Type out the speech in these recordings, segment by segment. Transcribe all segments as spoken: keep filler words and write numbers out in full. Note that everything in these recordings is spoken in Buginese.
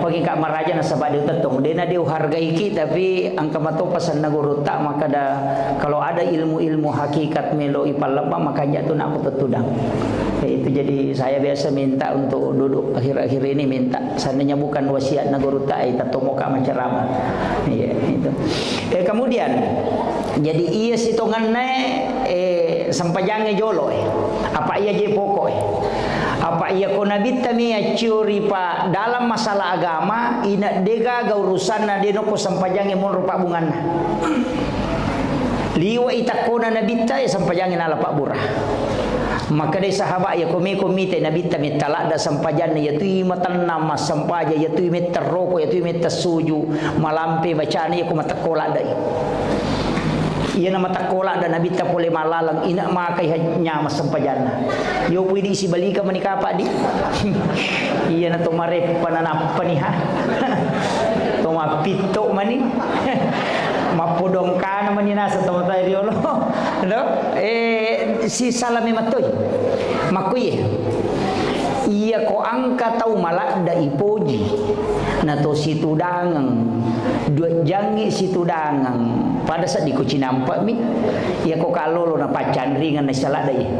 Bagi Kak maraja nasaba de' utettong, de' na de' uhargaiki, tapi engka matopa senna gurutta makkada, kalau ada ilmu-ilmu hakikat melo ipallebba, makanja tu nak tettudang. Ya, itu jadi saya biasa minta untuk duduk akhir-akhir ini minta. Seandainya bukan wasiatna gurutta, eh, tettomoka menceramah. Iya, itu. Eh, kemudian, jadi iya sitongenna, eh, sempajangnge jolo, eh. Apa iya je pokok, eh. Apa iya ko nabitta mi accio ripa dalam masalah agama, ina degaga urusanna de' nokko sempajangnge monro pabbunganna. Liwa i takkona nabitta, eh, sempajangnge nala pabbura. Makkadai sahabat, iya ko meko mitai nabitta metta ladda sempajanna, iya tui matennang massempajang, iya tui metta roko, iya tui metta suju, malampe bacana, iya ko matekko laddai. Iya na matekko ladda nabitta pole malaleng, ina makai ha-, nyama sempajanna. Yo pui di sibalika mani kapa di. Iya na to mareppa na nappa ni ha. To mappitto mani. Mappodong kana mani nasa to matai riolo. Lo? Eh, si salame mattoi. Makkuye. Iya ko engka tau maladda ipoji, na to situdangeng, dua jangngi situdangeng, pada seddi ko cinampa mi, iya ko kallolo na paccanringan na saladda i.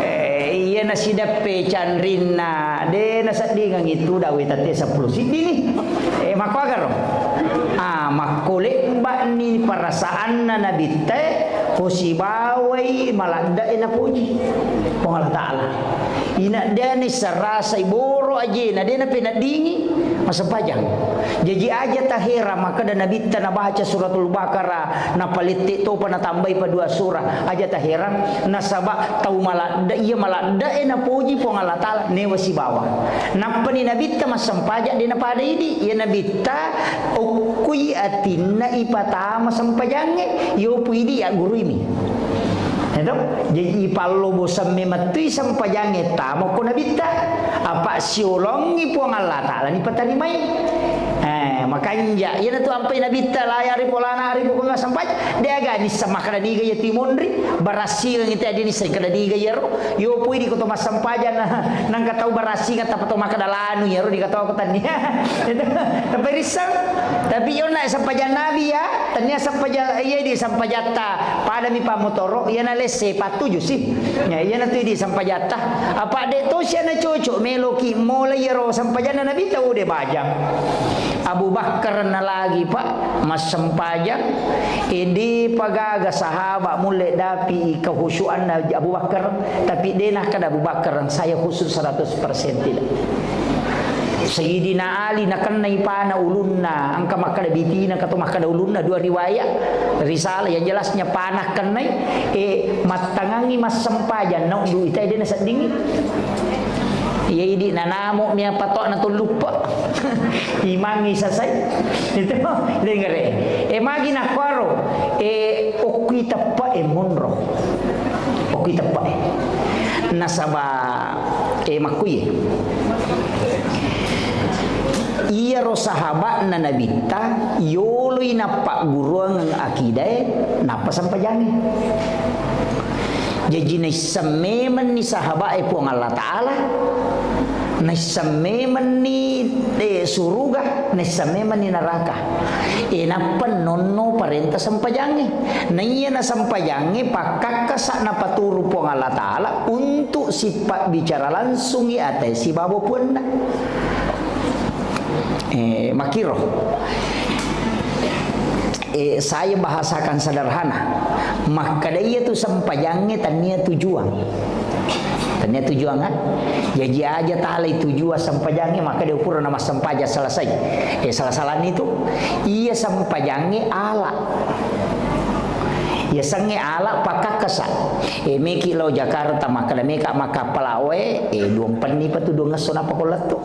Eh, iya na sideppe canrinna, de na seddingeng itu dawe tette seppulo siddi ni. Eh, makkuagaro? Ah, makko lebba ni perasaanna nabitte, ko sibawai maladda e napoji Puang Allah Ta'ala. Ina de na serasai boro ajena, de na peneddingi massempajang. Jaji aja taherang makkeda nabitta nabaca suratul Baqarah, napalette topa natambai pa dua surah. Aja taherang, nasaba tau maladda, iya maladda e napoji Puang Allah Ta'ala, newa sibawa. Nappani nabitta massempajang de napada idi, iya nabitta okkui atinna ipatama sempajangnge, yopu idi agguruimi. Eto? Jaji ipallobo semme mettui sempajangnge tamo ko nabitta. Apa siolongi Puang Allah Ta'ala ni patarimai. Eh, makanja, iyanatu ampai nabitta la yari polana ari pokokna sempajang. De aga nissa makkeda niga iya timonri, barassingang ite adi nissa kada niga iyaro. Yopu idi ko to massempajang na, nangka tau barassingang tappa to makkeda lanu iyaro diga to ko tania. Itu, tapi risseng. Tapi yonna sempajang nabi ya, tania sempajang iya di sempajatta. Padami pammotoro, iyana lesse pattuju si. Ya, iyanatu idi sempajatta. Apa de to siana cocok meloki mola iyaro sempajanna nabitta ude bajang. Abu Bakar na lagi, Pak, massempajang. Ede pagaga sahaba mulle dapi kehusuanna Abu Bakar, tapi de nakkeda Abu Bakar, "Saya khusyuk seratus persen tidak." Sayyidina Ali nakennai pana ulunna, engka makkeda bitina, engka to makkeda ulunna, dua riwayat risalah, yang jelasnya pana kennai, eh, mattangangi massempajang, nauddu itai de naseddingi. Iya idi nanamo mia patokna tolluppe. Imangi sasai. Itu dengere. Eh, magi nakkuaro, eh, okkui teppe e monro. Okkui teppe e. Nasaba, eh, makkuye. Iyaro sahabatna nabitta, yoloi nappagguruangeng akidae, nappa sempajangnge. Jaji naisseng memenni sahabat e Puang Allah Ta'ala, naisseng memenni, eh, suruga, naisseng memenni neraka. Eh, nappa nonno parenta sempajangnge. Naiya na sempajangnge pakkakkasa napaturu Puang Allah Ta'ala untuk sipabbicara langsungi ate sibawa puanna. Eh, makkiro. Eh, saya bahasakan sederhana. Makkeda iya tu sempajangnge tania tujuan. Tania tujuan, kan? Jaji aja talai tujuan sempajangnge, makkeda pura nama sempajang selesai. Eh, salah-salah itu. Iya sempajangnge ala. Iya sengnge ala pakakkasa. Eh, meki lo Jakarta, makkeda meka makkappala oe, eh, duang penni pa tu duang esso napa ko lettu.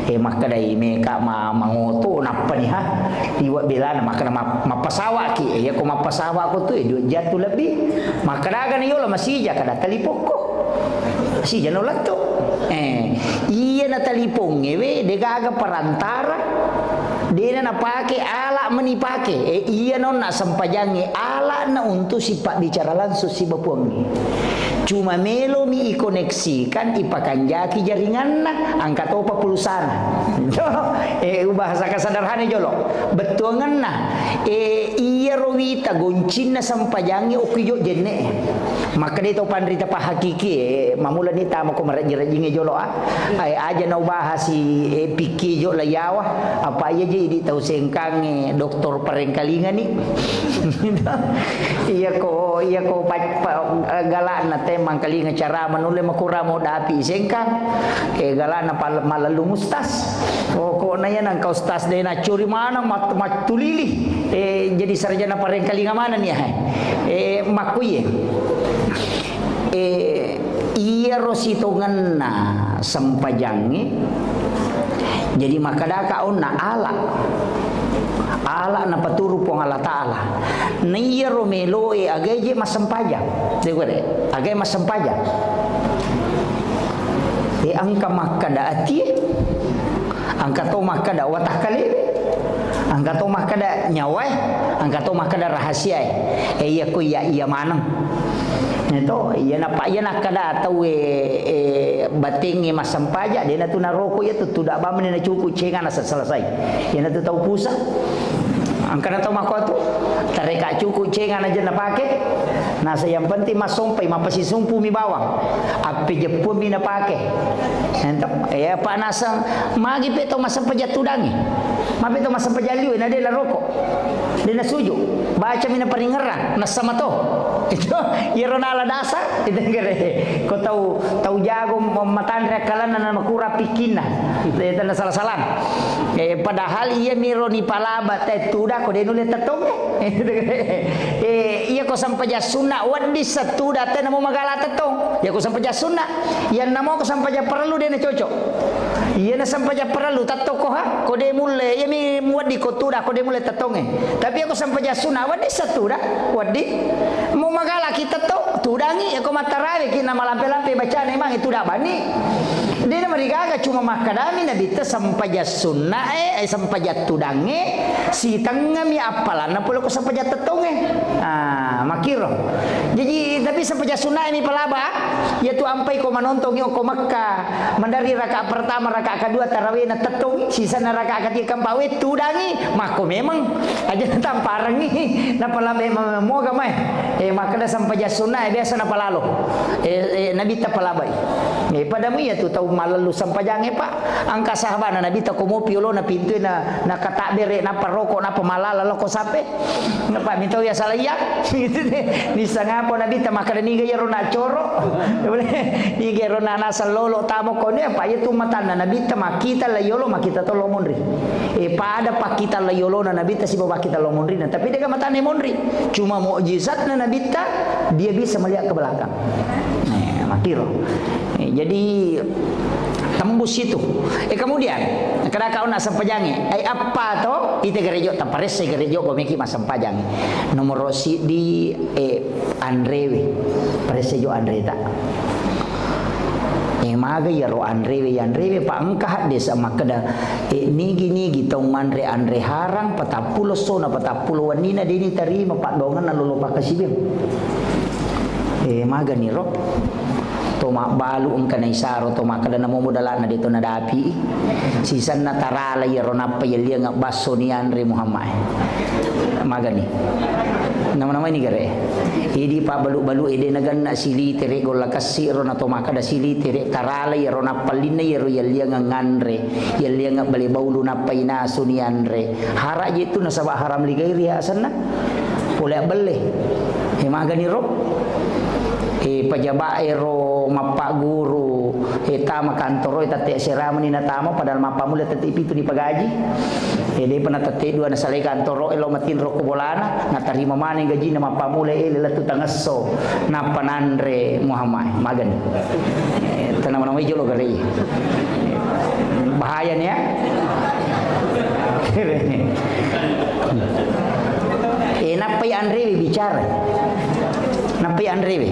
Eh, makkedai meka ma-, mangoto, nappani ha. Liwa belana, makkeda ma-, mappasawaki. Eh, iya ko mappasawako tu, eh, dua jam tu lebbi. Makkeda aga ni yola masija kada talipokko. Sija no lettu. Eh, iya na talipongnge we, degaga perantara. Dena napake ala meni pake. Eh, iya nonna sempajangnge ala na untuk sipabbicara langsung sibawa Puangnge. Cuma melo mi ikoneksikan, ipakanjaki jaringanna, angka topa pulsana. Eh, bahasa kesederhana jolo. Bettuangenna, eh, iyaro wita goncinna sempajangnge okkijo jenne. Makkeda to panrita pahakiki, eh, mamulani tama ko marejji-rejjingnge jolo, ah. Ai, aja na ubahasi, eh, pikki jo layawa. Apa iya je idi tau sengkangnge doktor parengkalingani. Iya ko, iya ko pa-, pa-, galakna te mangkalinga cara manulle makuramo dapi sengkang. Eh, galakna pal-, malellung ustaz. Oh, ko na iya nangka ustaz de na curi maneng mat-, mattulili. Eh, jadi sarjana parengkalinga maneng ya. Eh, makkuye. Eh, iyaro sitongenna sempajangnge, jadi makkedaka onna ala. Ala napaturu Puang Allah Ta'ala. Na iyaro meloe agae je massempajang. Degore, agae massempajang. Eh, engka makkeda atie, engka to makkeda watakkalewe, engka to makkeda nyawae, engka to makkeda rahasiae. Eh, iya ko iya, iya maneng. Nah, to, iya napa, iya nakkeda tau, eh, eh, batengnge massempaja, dena tu naroko iya tu, tuda bamne na cuku cengana se-, selesai. Iya na tu tau pusa. Engkana tau makko tu, tareka cuku cengana je napake. Nasa yang penting massompai, mapasisumpu mi bawang. Appe jeppung mi napake. Ento, eh, apa naseng, magi pe tau massempaja tudangi. Mape tau massempaja liwe, na de la roko. De na suju. Baca mi na paringerang, nassama to. Itu, iyaro nala dasar, itu gere. Ko tau, tau jago matanre akkalanna na makura pikkinna. De tanda salah-salah. Eh, padahal iya miro ni palaba te tuda ko de nulle tettong. Eh, iya ko sempaja sunna wedding settuda te namo magala tettong. Iya ko sempaja sunna. Iya namo ko sempaja perlu de na cocok. Iya na sempaja perlu tettong ko ha, ko de mulle. Iya mi muwedding ko tuda ko de mulle tettongnge. Tapi iya ko sempaja sunna wedding settuda, wedding. Mo magala ki tettong, tudangi, iya ko mattarawe ki na malampe-lampe bacana mangi tuda bani. De na marigaga cuma makkadami nabitta sempaja sunna e, eh, sempaja tudangnge, sitengngami appalanna pole ko sempaja tettongnge. Ah, makkiro. Jaji, tapi sempaja sunna e mi palaba, iya tu ampai ko manontongi okko Mekka. Mandari rakaat pertama, rakaat kedua tarawihna tettong, sisanna rakaat ketiga, keempat, we tudangi, makko memang aja tamparengi, napalabe moga mai. Eh, makkeda sempaja sunna, eh, biasa napalalo. Eh, eh, Nabitta palabai. Eh, padamu iya tu tau malellu sempajangnge, Pak. Engka sahabana Nabitta ko mopi olona pintue na, na katabbere, nappa roko, nappa malala loko sape. Napa mitau ya salah iya? Gitu deh. Nisangapa Nabitta makkeda niga iyaro na coro. Niga iyaro na naseng lolo tamo kone apa iya tu matanna Nabitta makkita la yolo makkita to lo monri. Eh, pada pakkita la yolona Nabitta sibawa pakkita lo monrina. Tapi dega matanna monri. Cuma mukjizatna Nabitta dia bisa melihat ke belakang. Nah, makkiro. Eh, jadi tembus itu. Eh, kemudian, kada kau nak sempajangi. Eh, apa to? Ite gerejo, taparesse gerejo, gomeki massempajangi. Nomor siddi, eh, anrewe. Paresse jo anreta. Eh, maga iyaro anrewe, anrewe, pa engka hadde sa makkeda, eh, nigi-nigi tau manre anre harang, patappulo sona, patappulo wannina, deni tarima, paddoangenna lolo pakkasiwiang. Eh, magani ro. To mabbalu engka naisaro to makkeda namo modala'na de to nadapi. Sisanna tarala iyaro nappa yelliang basso ni anre Muhammad. Magani. Nama-nama ini gare. Idi pabbalu-balu ede naganna silitere golla kassi ro na to makkeda silitere tarala iyaro nappallinna iyaro yelliang nganre. Yelliang bale baulu nappa inasu ni anre. Hara je tu nasaba haram ligairi asenna. Pole abbelle. Eh, magani ro. Eh, pejabat ero mappaguru, eh, tama kantoro, eh, tette seramani natama, padahal mappammula tette pitu ni pagaji. Eh, depa na tette dua nasalai kantoro, eh, lo matinro ko bolana, natarima maneng gajina mappammula, eh, lettu tangesso, nappa nanre Muhammad, magani. Eh, tenama-namai jolo gare. Bahaya ni, ya. Eh, nappai anrewe bicara. Nappai anrewe.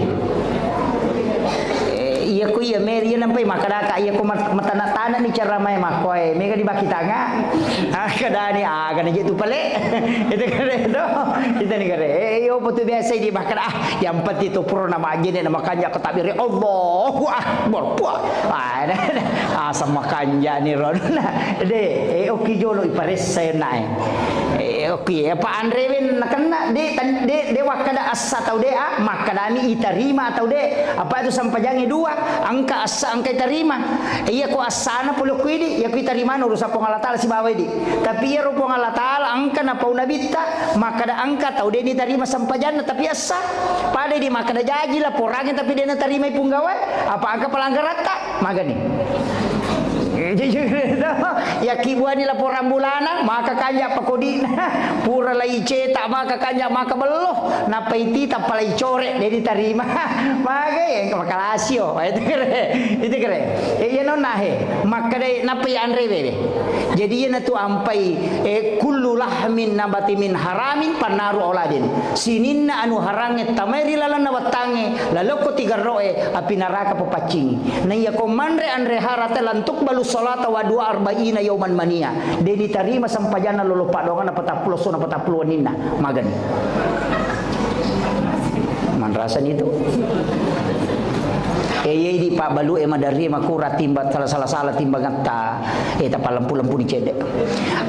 Eh, iya Ko iya, Mary, iya nampai makkadaka, iya ko mat-, matana-tanani cara mai makkoe, mega dibaki tanga. Ah, kadani, ah, kana je tu pale. Itu kare to. Itu ni kare. Eh, iyo, apa tu biasa di makkada, ah, yang penting tu pura nama aja ni, nama kanja ketakbir. Allahu Akbar. Puah. Ah, ah, sama kanja ni ron. De, eh, oki jolo iparessa nae. Eh, oke, apa anrewe nakenna, de, tan-, de, de wakkada assa tau de, ah, makkadami itarima tau de. Apa itu sampajangnge dua, engka assa, engka itarima. Iya ko assana pole ko idi, iya ko itarimana urusan Puang Allah Taala sibawa idi. Tapi iyaro Puang Allah Taala engka napau nabitta, makkada engka tau de nitarima sampajanna, tapi assa. Pada di makkada jaji laporangnge, tapi de natarimai punggawa, apa engka pelanggaratta, magani. Yakkibuani laporan bulana, maka kanja pakodina. Pura lai cetak, maka kanja, maka bello. Nappa iti tappa lai core, de ditarima. Magai, engka makalasio. Itu kere. Itu kere. Eh, iya nonna he. Makkadai, nappa iya anrewe de. Jadi iya natu ampai, eh, kullu lahmin nabati min haramin pannaru auladin. Sininna anu harangnge tamai ri lalenna wettangnge, lalokko tigerro'e, api naraka papaccingi. Na iya ko manre anre harata, lan tuqbalu salata wa du'a arba'ina yauman mania. De ditarima sempajanna lolo paddoanganna patappulo essona patappulo wenninna. Magani. Manrasani tu. Eh, iya idi pabbalu e maderri makura timba, salah, salah, salah timbangetta. Eh, tapalempu-lempuni cedde.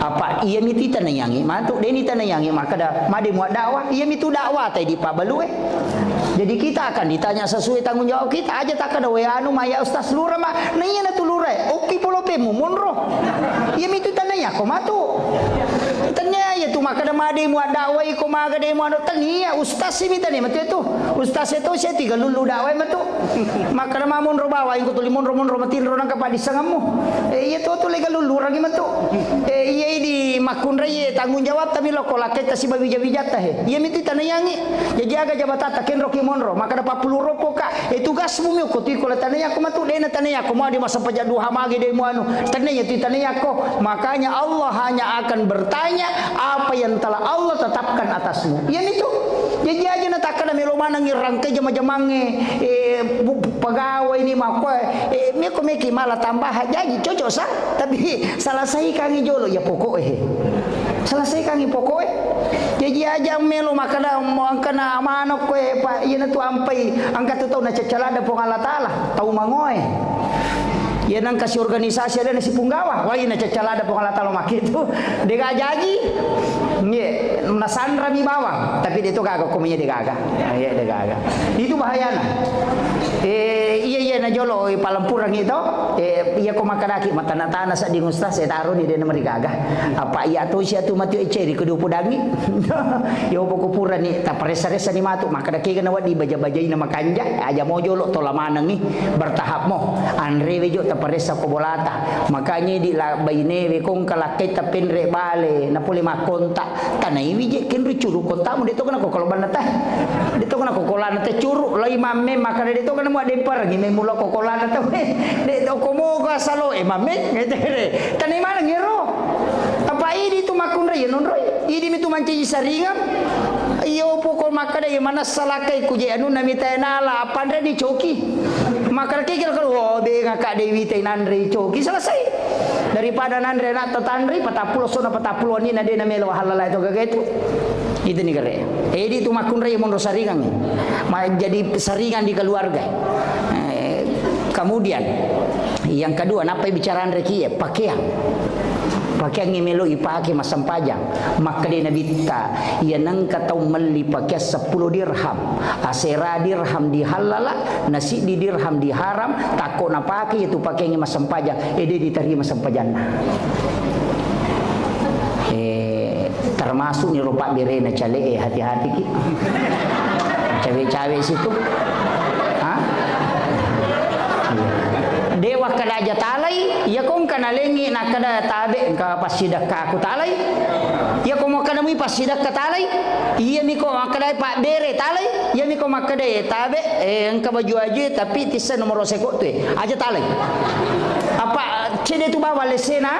Apa iya miti tanayangi matu, de ni tanayangi makkada, made mua dakwah, iya mitu dakwah tai di pabbalu e. Jadi kita akan ditanya sesuai tanggung jawab kita aja, takkada, "We anu ma, ya Ustaz Lura ma," na iya natu Lura e, okki polo pemmu monro. Iya mitu tania ko matu. Tania iya tu makkada made mua dakwah iko maga de mua anu, tania ustaz si mitani matu itu. Ustaz itu saya tiga lulu dakwah matu. Makkada ma monro bawang ko tuli monro, monro matinro nangka paddissengemmu. Eh, iya tu tu lega lulu ragi matu. Eh, iya idi makkunrai tanggung jawab tami loko lakkaita siba wija-wijatta he. Iya mitu tanayangi. Jaji aga jabatatta kenroki monro, makkada pappulu ropo ka. Eh, tugasmu mi ko tui ko la tanayako matu, dena tanayako mau di masa pajak duha magi de muanu. Tanaya tu tanayako. Makanya Allah hanya akan bertanya apa yang telah Allah tetapkan atasmu. Iya mitu. Jaji aja na takkada melo manengngi rangkai jama-jamangnge, eh, bu-, bu-, pegawai ini makkoe, eh, meko meki mala tambahan jaji cocok sa, tapi selesaikangi jolo ya pokok eh. Selesaikangi pokok eh. Jaji aja melo makkada mau angkana manok koe, Pak, iya na tu ampai angka tu tau na cacalada Puang Allah Taala, tau mangoe. Iya nangka si organisasi ada na si punggawa. Wah, ina cacalada Puang Allah Taala maki tu. Dega jaji. Nggih, nasanrami bawang, tapi de to gaga ko menya de gaga. Iya, de gaga. Itu bahayana. Eh, iya, iya, na jolo, eh, palempurangi to. Eh, iya ko makkadaki matana-tana sedding ustaz, saya taruh di dena merigaga. Apa iya to sia tu mati eceri ke dua pudangi. Yo poko purani taparessa-ressa ni matu, makkada kega na waddi baja-bajaina makanja, aja mo jolo tola manengi, bertahap mo. Anrewe jo taparessa ko bolata. Makanya di la-, bainewe kongka lakkai tapenre bale, napole makkonta. Tanaiwi je kenri curu kontamu, de to kena kokolo banna teh. De to kena kokolana teh curu, lai mamme makkada de to kena mua demperengi memula kokolana teh. De to komoga salo e mamme, ngete de. Tanai maneng ero. Apa idi tu makkunrai ya nonroi. Idi mitu mancaji saringang. Iyo poko makkada iya manessa lakkai kuje anu namita nala apanre ni coki. Makkada kikir kalau, oh, be ngaka dewi te nanre coki selesai. Daripada nanre anak tetanri patappulo sona patappulo ni na de na melo halala itu gaga itu. Itu ni kere. Edi tu makkunrai monro saringang. Ma-, jadi saringan di keluarga. Eh, kemudian yang kedua, nappai bicara anre kie, pakaian. Pakeangnge melo ipake massempajang. Makkeda Nabitta, iya nengka tau melli pakeang seppulo dirham, asera dirham di hallala, na siddi dirham di haram, takko napake iyatu pakeangnge massempajang, ede ditarima sempajanna. Eh, termasuk ni ro pabberena cale e, hati-hatiki. Cawe-cawe situ. Ha? Iya. De wakkeda aja talai, iya ko engka nalengi nakkeda tabe engka passidakkaku talai. Iya ko makkeda mui passidakka talai, iya miko makkeda pabbere talai, iya miko makkeda tabe, eh, engka baju aja tapi tissa nomor seko tu, eh, aja talai. Apa cede tu bawa lesena?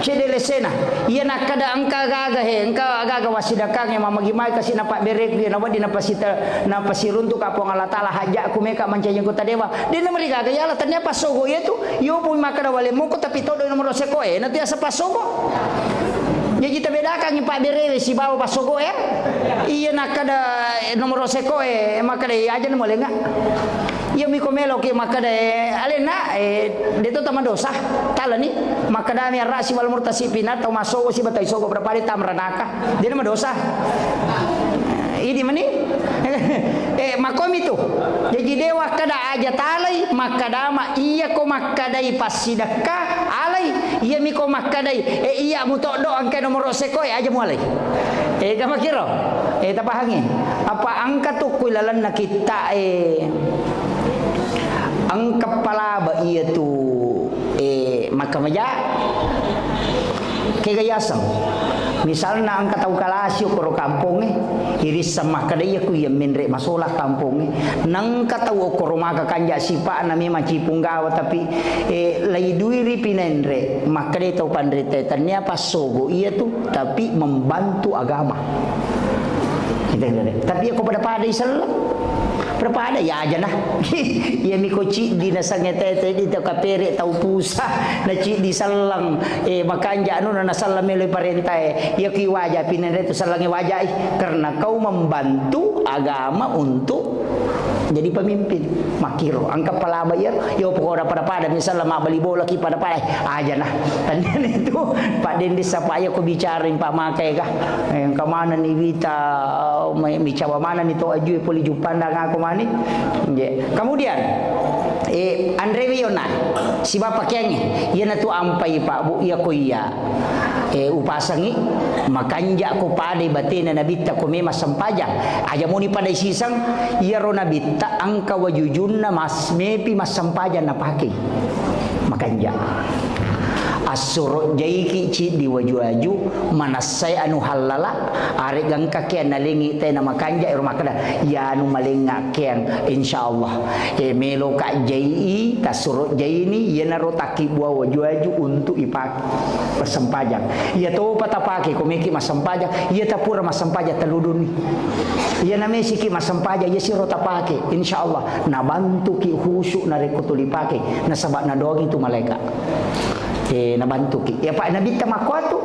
Cedde lessena, iya nakkeda engka gaga he, engka gaga wassidakangnge, mamagi mai kasi napabbereku, iya nawedding napasita-, napasiruntuka Puang Allah Taala hajjakku meka mancaji anggota dewa. Dena marigaga yala, tania passogo iya tu, iyo pun makkeda wale moko tapi todo nomoro seko e, natu yasa passogo. Jaji tabedakangngi pabberewe sibawa passogo e. Iya nakkeda, eh, nomoro seko e, makkeda iya aja namolenga. Iya miko meloki makkeda, eh, alenna, eh, deto tamadosa, talani, makkedami arrasi wal murtasi pina tau massogo siba tau isogo pada-pada tamranaka. Dena madosa. Idi mani? Eh, makomi tu. Jaji dewa kada aja talai, makkadama iya ko makkadai passidekka, alai, iya miko makkadai, eh, iya mutoddo angka nomoro seko, eh, aja mualai. Eh, kamakiro? Eh, tapahangi. Apa angka tu kui lalenna kitta, eh, engka palaba iya tu, eh, makkamaja kega yaseng. Misalna engka tau kalasi okkoro kampongnge, irisseng makkeda iya ku iya menre masola kampongnge. Nengka tau okkoro maka kanja sipa'na memang cipunggawa, tapi, eh, laidui ri pinenre, makkeda tau panrita tania passogo iya tu, tapi membantu agama. Gitu, gitu. Tapi iya ko pada-pada iselleng. Pada-pada iya aja nah. Iya miko ciddi nasengnge tete di tau kapere tau pusa na ciddi selleng, eh, makanja anu na selleng melo parentae. Iya ki waja pinenre tu sellengnge wajai karena kau membantu agama untuk jadi pemimpin. Makkiro angka palaba iya, yo pokokna pada-pada misalnya mabbali bola ki pada-pada, eh, aja nah. Tandinna itu Pak Dendes apa iya ko bicara Pak Makae kah? Eh, engka manenni wita, eh, mi-, micawa manenni to ajue poli juppandang ako mani. Nggih. Kemudian, eh, anrewi yona, siba pakeangnge, iyanatu ampai Pak Bu, iya ko iya. Eh, upasangi, makanja ko padai batena nabitta ko memang sempajang. Aja moni padai siseng, iyaro nabitta engka wajujunna mas-, mepi massempajang napake. Makanja. Assuro jaiki ciddi waju-waju, manassai anu hallala, arega engkaki annalengi tena makanja, ero makkeda, yanu malenga keang, insyaallah. E, meloka jai, tassuro jaini, iyanaro takkibua waju-waju untuk ipake massempajang. Iya topa tapake, ko meki massempajang, iya tapura massempajang tellu dunni. Iya namesiki massempajang, iya siro tapake, insyaallah nabantuki khusyuk narekko tuli pake, nasaba nadoangi tu malaika. Eh, nabantuki. Ya, Pak, Nabitta makkuatu.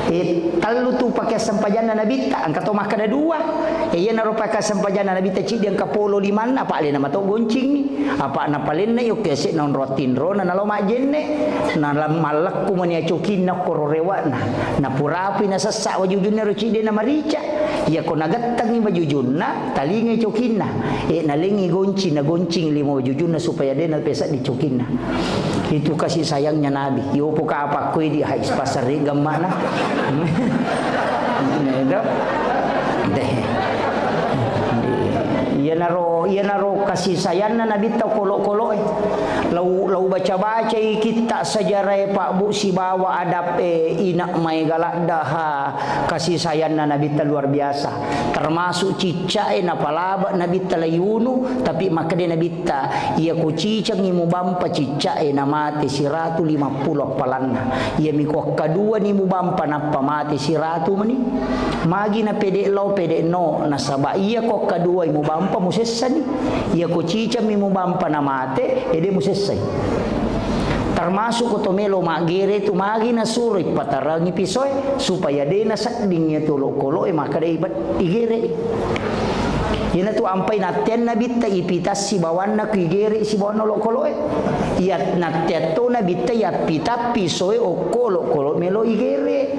Eh, tellu tu pake sempajanna Nabitta, engka to makkeda dua. Eh, iyanaro pake sempajanna Nabitta ciddi engka polo limanna, apa alena mato goncingi. Apa napalenna yo kese na onro tinrona nalo majjenne. Na lam-, mallekku mani acokinna koro rewa'na. Napurapi nasessa wajujunna ro ciddi na marica. Iya ko nagettengi wajujunna, talingai cokinna. Eh, nalengi gonci, nagoncing lima wajujunna supaya de napeseddi cokinna. Itu kasih sayangnya Nabi. Yopo kapakko idi, hai, pasari gemmana. Itu. Deh. Iyanaro, iyanaro kasih sayangna Nabitta kolo-kolo e. Lau, lau baca-bacai kitta sejarah e Pak Bu sibawa adab e ina mai galaddaha kasih sayangna Nabitta luar biasa. Termasuk cicca e napalaba Nabitta layunu, tapi makkeda Nabitta, iya ko cicengi mubampa cicca e namate siratu lima puluh appalanna. Iya miko akkaduani mubampa nappa mate siratu meni. Magi na pede lao pede no, nasaba iya ko akkaduai mubampa musessani. Iya ko cicengmi mubampa namate, ede musessai. Termasuk ko to melo maggere tu magi nasuro ipatarangi pisoe supaya de nasedding iya tu olokolo e makkeda ibe-, igere. Iyanatu ampai natteang Nabitta ipitassi bawanna ku igere sibawanna olokolo e. Iya natteang to Nabitta iyappitappi pisoe okko olokolo melo igere.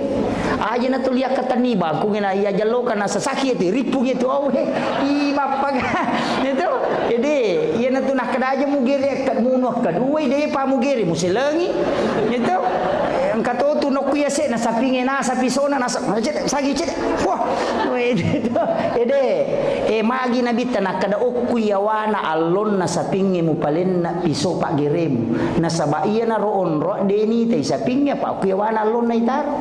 Aja na tuli yakkatenni bangkung na iya jalloka na sasaki itu ripung itu awe. I bappaga. Itu. Jadi, iya na tu nakkeda aja mugere munu kedua de pa mugere muselengi. Itu. Engka to tu nokku iya se na sapinge na sapi sona na sa-, cedde, sagi cedde. Wah. Itu. Ede. Eh, magi Nabitta nakkeda okku yawana allonna sapinge mupalenna piso paggeremu. Nasaba iyanaro onro deni tai sapinge apa okku yawana allonna itaro.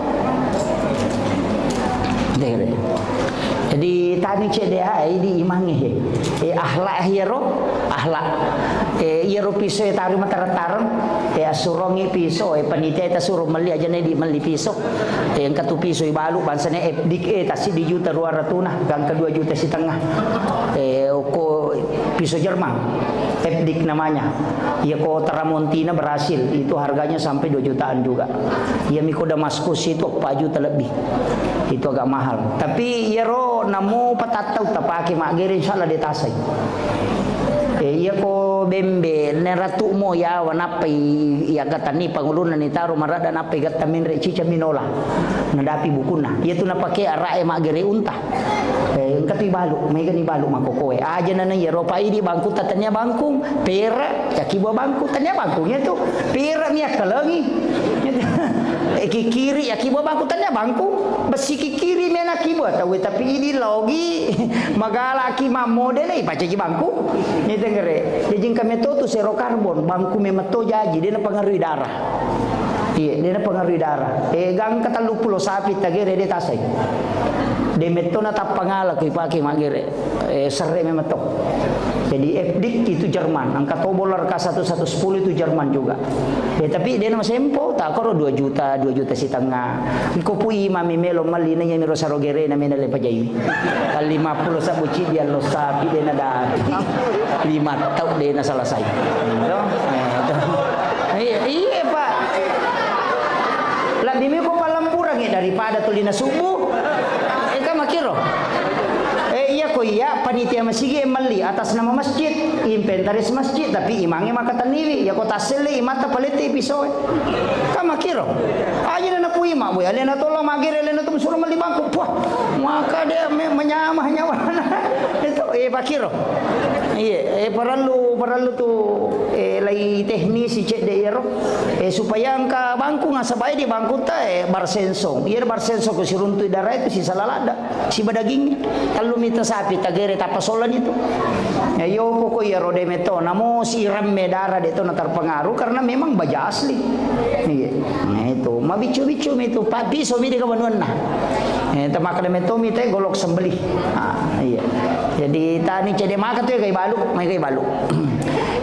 Dere. Jadi tani cedde ai di imangnge he. Eh, akhlak hiyaro, akhlak. Eh, iyaro piso e taru matareng-tareng, eh, assurongi piso, eh, panitia e tasuro melli, aja na idi melli piso. Eh, engka tu piso ibalu, bangsana F D K, eh, tassiddi juta dua ratuna, gangka dua juta setengah. Eh, okko piso Jerman, F D K namanya. Iya ko Tramontina berhasil, itu harganya sampai dua jutaan juga. Iya miko Damaskus itu empat juta lebih. Itu agak mahal. Tapi iyaro namo patattau tapake maggere, insya Allah de tasai. Eh, iya ko bembe, ne ratu mo yawa, nappai iya gattani pangulunna ni taro maradda, nappai gatta menre cica minola. Nadapi bukunna. Iya tu napake ara'e maggere unta. Eh, engka tu ibalu, mega ni balu makokoe. Aja nana iyaro pa idi bangku tatania bangkung, pera, yaki buah bangku, tania bangkung iya tu. Pera mi akkalengi. Eh, kikiri, yaki buah bangku, tania bangkung. Besi kikiri mena ki buah tau, tapi idi logi. Magalaki mammodele, ipacaji bangku. Ni tenggere. Jadi engka meto tu zero karbon, bangku memetto jaji, dena pengaruhi darah. Iya, dena pengaruhi darah. Eh, gangka tellu pulo sapi tagere de tasai. De metto na tappangala ku ipake maggere. Eh, serre memetto. Jadi F D K itu Jerman, angka to bola K satu satu sepuluh itu Jerman juga. Eh, tapi dena masempo, tak koro dua juta, dua juta setengah. Ko pu imami melo melli na iya miro saro gere na mena le pajai. Lima pulo sabu cidi allo sapi dena dati. Lima tau dena selesai. Itu, eh, itu. Iya, iya, Pak. Lebih miko palempurangi daripada tulina subuh. Eh, kan makiro. Eh, iya ko iya, panitia masigi melli atas nama masjid, inventaris masjid, tapi imange makatenniwi. Iya ko tasselle imatta palette pisoe. Kan makiro. Aja na napui mak boy, alena tola magere, alena tu suruh melli bangku. Puah, maka dia me-, menyamah nyawana. Itu, eh, pakiro. Iya, eh, parellu, parellu tu, eh, lai teknisi cedde iyaro. Eh, supaya engka bangku, nasaba di bangkuta, eh, barsensong. Iya, barsensong ko siruntu darah itu sisala ladda. Siba daging, tellu mita sapi, tagere tappa sola ni tu. Ya, yo poko iyaro de meto, namo siramme darah de to na terpengaruh karena memang baja asli. Iya. Nah, itu. Mabicu-bicu mi tu, pa-, piso mi de ka banuanna. Eh, tamakna meto mi te golok sembelih. Ah, iya. Jadi tani cede maka tu ya kai balu, mai kai balu.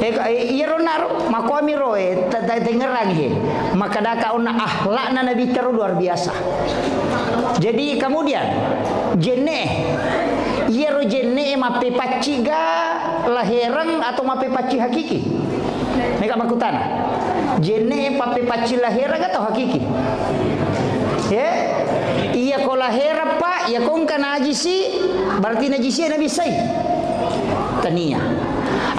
Eh, ka-, eh, iyaro naro, makomi ro, eh, ta-, ta-, tengerang he. Makadaka onna akhlakna Nabi tero luar biasa. Jadi kemudian, jenne, iyaro jenne mappepacci ga lahereng atau mappepacci hakiki? Mega makkutana. Jenne pappepacci lahereng atau hakiki? Ya? Iya ko lahereng, Pak, iya ko engka najisi, berarti najisi nabissai? Tania.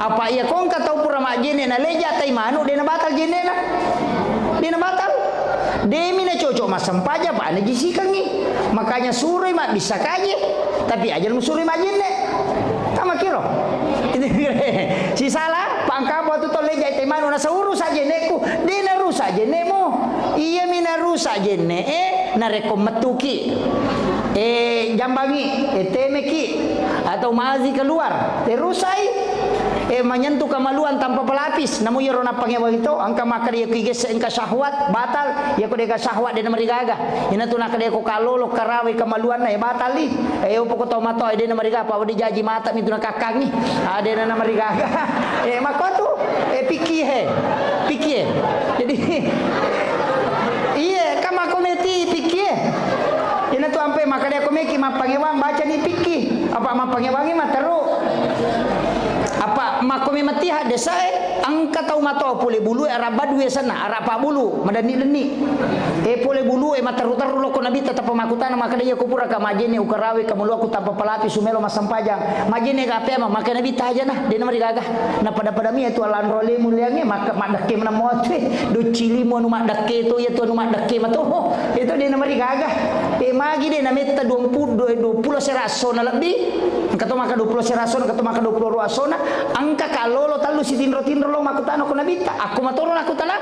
Apa iya ko engka tau pura majjenne na leja tai manu, de na batal jennena? De na batal. Demi na cocok massempajang, Pak, najisikangi. Makanya suroi mabbissa kaje, tapi aja musuroi majjenne. Tama kiro. Sisala, pangkapo tu to leja tai manu, na sauru sa jenneku, de na rusak jennemu. Iya mi na rusak jenne, eh, narekko mettuki. Eh, jambangi, eh, temeki, atau mazi keluar, eh, rusai, eh, menyentuh kemaluan tanpa pelapis. Namu iyaro nappangewang to, engka makkeda iya ko igesse engka syahwat, batal. Iya ko dega syahwat, de namarigaga. Ina tu nakkeda ko kalolo, karawe kemaluanna, eh, batal li. Eh, upo ko tau matoa, eh, de namarigaga, apa de jaji mata mi tu nakakkangi. Ah, de namarigaga. Eh, makko tu, eh, pikki he. Pikki he. Jadi, iya, kan makko meti pikki he. Ina tu ampe makkeda ko meki mappangewang, baca ni pikki. Apa mappangewangi materu. Apa makko me mati haddesae, engka tau matoa pole bulu, eh, arabba due senna, arabba bulu, madenni-denni. Eh, pole bulu, eh, materu-teru loko Nabi tetap makkutana makkeda iya ko pura ka majjenne ukarawe kemaluakku tanpa pelapis sumelo massempajang. Majjenne ka ape ma, makkeda Nabi tajana, de namarigaga. Na pada-pada mi tu alanro le muliange, maka maddekke mena mote, do cili mo anu maddekke to, iya tu anu maddekke mato. Itu de namarigaga. Eh, magi de nametta duampu-, dua-, dua pulo sera assona lebbi. Engka to maka dua pulo sera assona, engka to maka dua pulo dua assona. Engka kalolo tellu sitinro-tinro lo makkutana ko Nabitta. Akko matoro nakkutana.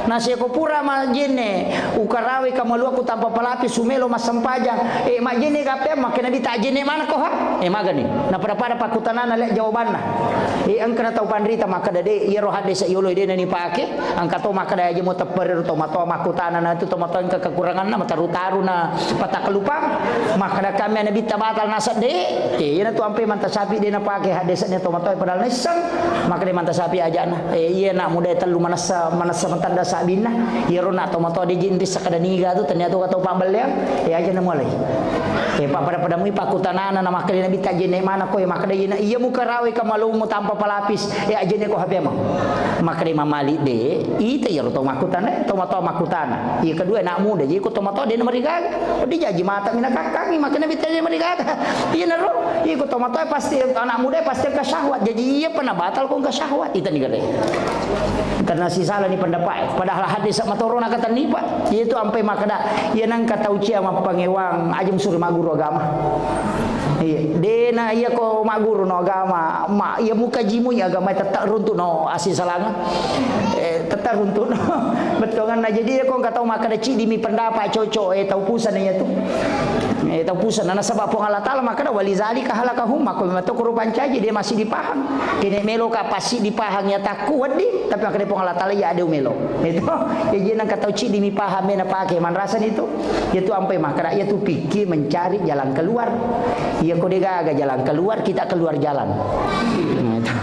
Nasiako pura majjenne, ukarawe kamaluakku tanpa palapi, sumelo massempajang. Eh, majjenne gappea, makke Nabitta, ajjenne manako ha? Eh, magani. Napada-pada pakkutanana le jawabanna. Eh, engkana tau panrita makkeda de, iyaro haddese yolo de nanipake, engka to makkeda aja mo tepperero to matoa makkutana na tu to matoa engka kekuranganna, mataru-taru na pata Kelupang, makkeda kami Nabitta batal nasedde, eh, iyana tu ampe Imanta Syafi'i de napake haddese'na tomatoa padahal naisseng, makkeda Imanta Syafi'i ajana, eh, iya nak muda tellu manessa, manessa matadda sabbinna, iyaro nak tomatoa de jinri sakada niga tu, tania tu kata pabelleang, eh, aja namulai. Eh, pa pada-pada mui pakutanana na makkeda Nabitta jenne mana koe, makkeda iyana, iya muka rawe ka malummu tanpa pelapis, eh, ajenne ko H P ma. Makkeda Imam Malik de, ita iyaro to makkutana, tomatoa makkutana. Iya kedua nak muda, jadi ko tomatoa de namarigaga. Wedding jaji mata mina kakkangi, makkeda Nabitta de marigaga. Iyanaro, iko tomatoa pasti, anak muda pasti engka syahwat. Jaji iya pernah batal ko engka syahwat. Itani gare. Karena sisala ni pendapat. Padahal hadis matorona katanni, Pak. Iya tu ampe makkeda, iya nangka tau cia mappangewang, aja musuri magguru agama. Iya, dena iya ko magguru no agama, ma, iya muka jimui agama tetap runtuh no asing salanga. Eh, tetap runtuh no. Bettuanna. Jadi, iya ko engka tau makkeda ciddi mi pendapat cocok, eh, tau pusana iya tu. Eh, tau pusana. Nasaba Puang Allah Taala makkeda, "Walizalika halakahum," makko memang to kuru pancaji, de masih dipahang. Kene melo ka pasti dipahang ya takku wedding, tapi makkeda Puang Allah Taala ya de melo. Itu. Ya, jadi nangka tau ciddi mi paham, mena pake manrasa ni tu. Iya tu ampai makkeda, iya tu pikir mencari jalan keluar. Iya ko de gaga jalan keluar, kita keluar jalan. Nah, itu.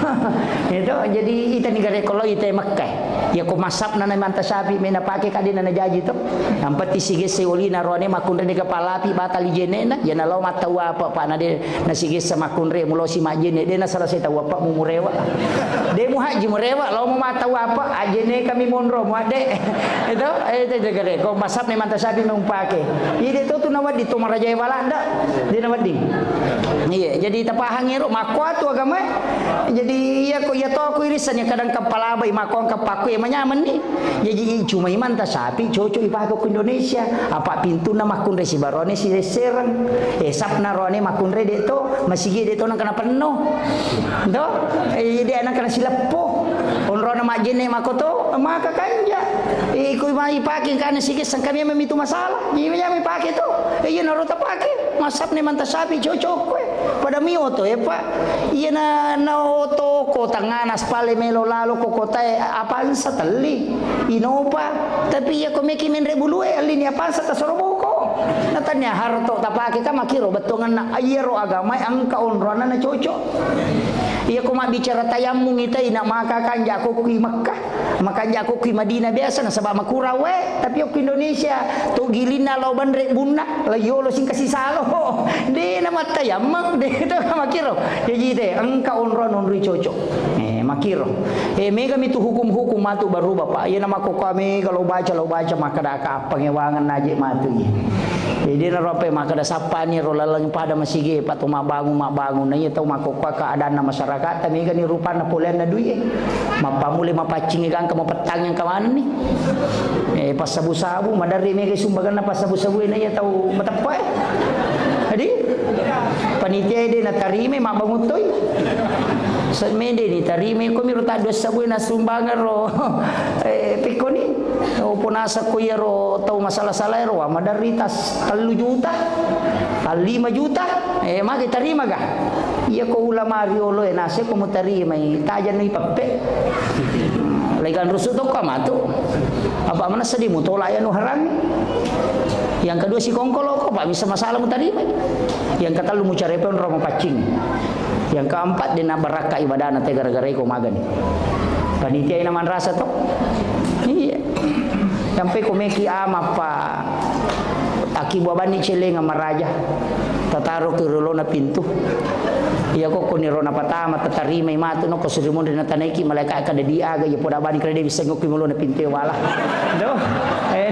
Itu, jadi itani gare ko lao ita Mekah. Iya ko masabna na Imanta Syafi'i mena pake kade na najaji to. Yang penting sigesse olina roane makkunrai de kepala api batal jenena. Iya na lao mattau apa, Pak, na de nasigessa makkunrai mulosi majjenne, de nasalase tau apa mu murewa. De mu haji murewa, lao mu mattau apa, ajjenne kami monro mu adde. Itu, eh, itu jaga de. Ko masabna Imanta Syafi'i mempake. Iya de to tu nawedding to marajae Walanda. De nawedding. Iya, jadi tapahangi ro, makkuatu agamae. Jadi iya ko iya to aku irisan ya kadang kepala bai makko kepakku ya manyaman ni. Jaji, i, cuma Imanta Syafi'i cocok ipake ko Indonesia. Apa pintunna makkunrai sibaroane silessereng. Eh, sapna roane makkunrai de to, masigi de to nangkana penno. To? Eh, de nangkana sileppo. Onrona majjenne mako to, maka kanja. Eh, iko mai pake kana sigesseng kami memang itu masalah. Iya, iya, mai pake to. Eh, iya, naro tapake. Masapne Imanta Syafi'i cocok koe. Pada mi oto, eh, Pak. Iya na, na oto ko tangana spale melo lalo ko kotae Avanza telli, Innova. Tapi iya ko meki menre bulue, allini Avanza tasoro boko. Na tania harto tapake ka makiro bettuanganna, iyaro agamae engka onroanna na cocok. Iya ko mabbicara tayammum itai na maka kanja ko kui Makkah. Makanja ko ki Madinah biasa nasaba makurang wae, tapi okko Indonesia to gilinna lao banre bunna, lao yolo singka sisalo. De na mattayammeng, de to makiro. Jaji te engka onroan onroi cocok. Eh, makiro. Eh, mega mitu hukum-hukum matu baru Bapak. Iya na makkokkoe mega lo baca, lo baca makkada ka pangewangeng naje matu iya. Jadi, naro ampai makkada sappani ro laleng pada masigi, pa to mabbangung, mabbangung. Na iya tau makkokkoe keadaanna masyarakat, ta mega ni rupanna poleanna duit e. Mappammulai mapaccing gangka mapettang engka manenni. Eh, passabu-sabu, maderri mega sumbanganna passabu-sabu e, na iya tau mateppa e. Jadi, panitia e de natarima, mabbangung toi. Sa-, mede ni tarima, ko miro taddu sabbu e na sumbangeng ro. Eh, pekkoni. Opo nasakko iyaro tau masala-sala ero, wa, maderri tas tellu juta, tas lima juta, eh, magi tarima ga? Iya ko ulama riolo e, nase ko mutarimai, tajanni peppe. Legang rusu tokko matu. Apa manessa di mutola ya nu harami. Yang kedua si kongkolo ko, Pak, bisa masalah mutarimai. Yang ketellu mucarepe onro mapaccing. Yang keempat, de na barakka ibadana te gara-gara iko magani. Panitia ina manrasa to. Iya. Sampai ko meki ama pa akibua bani celenga maraja. Tataro ke rolona pintu. Iya ko koni rona patama tatarimai matu no ko suri monri na tanaiki malaika kada di aga iya poda bani kada de bisa ngokki molona pintu wala. Do. Eh.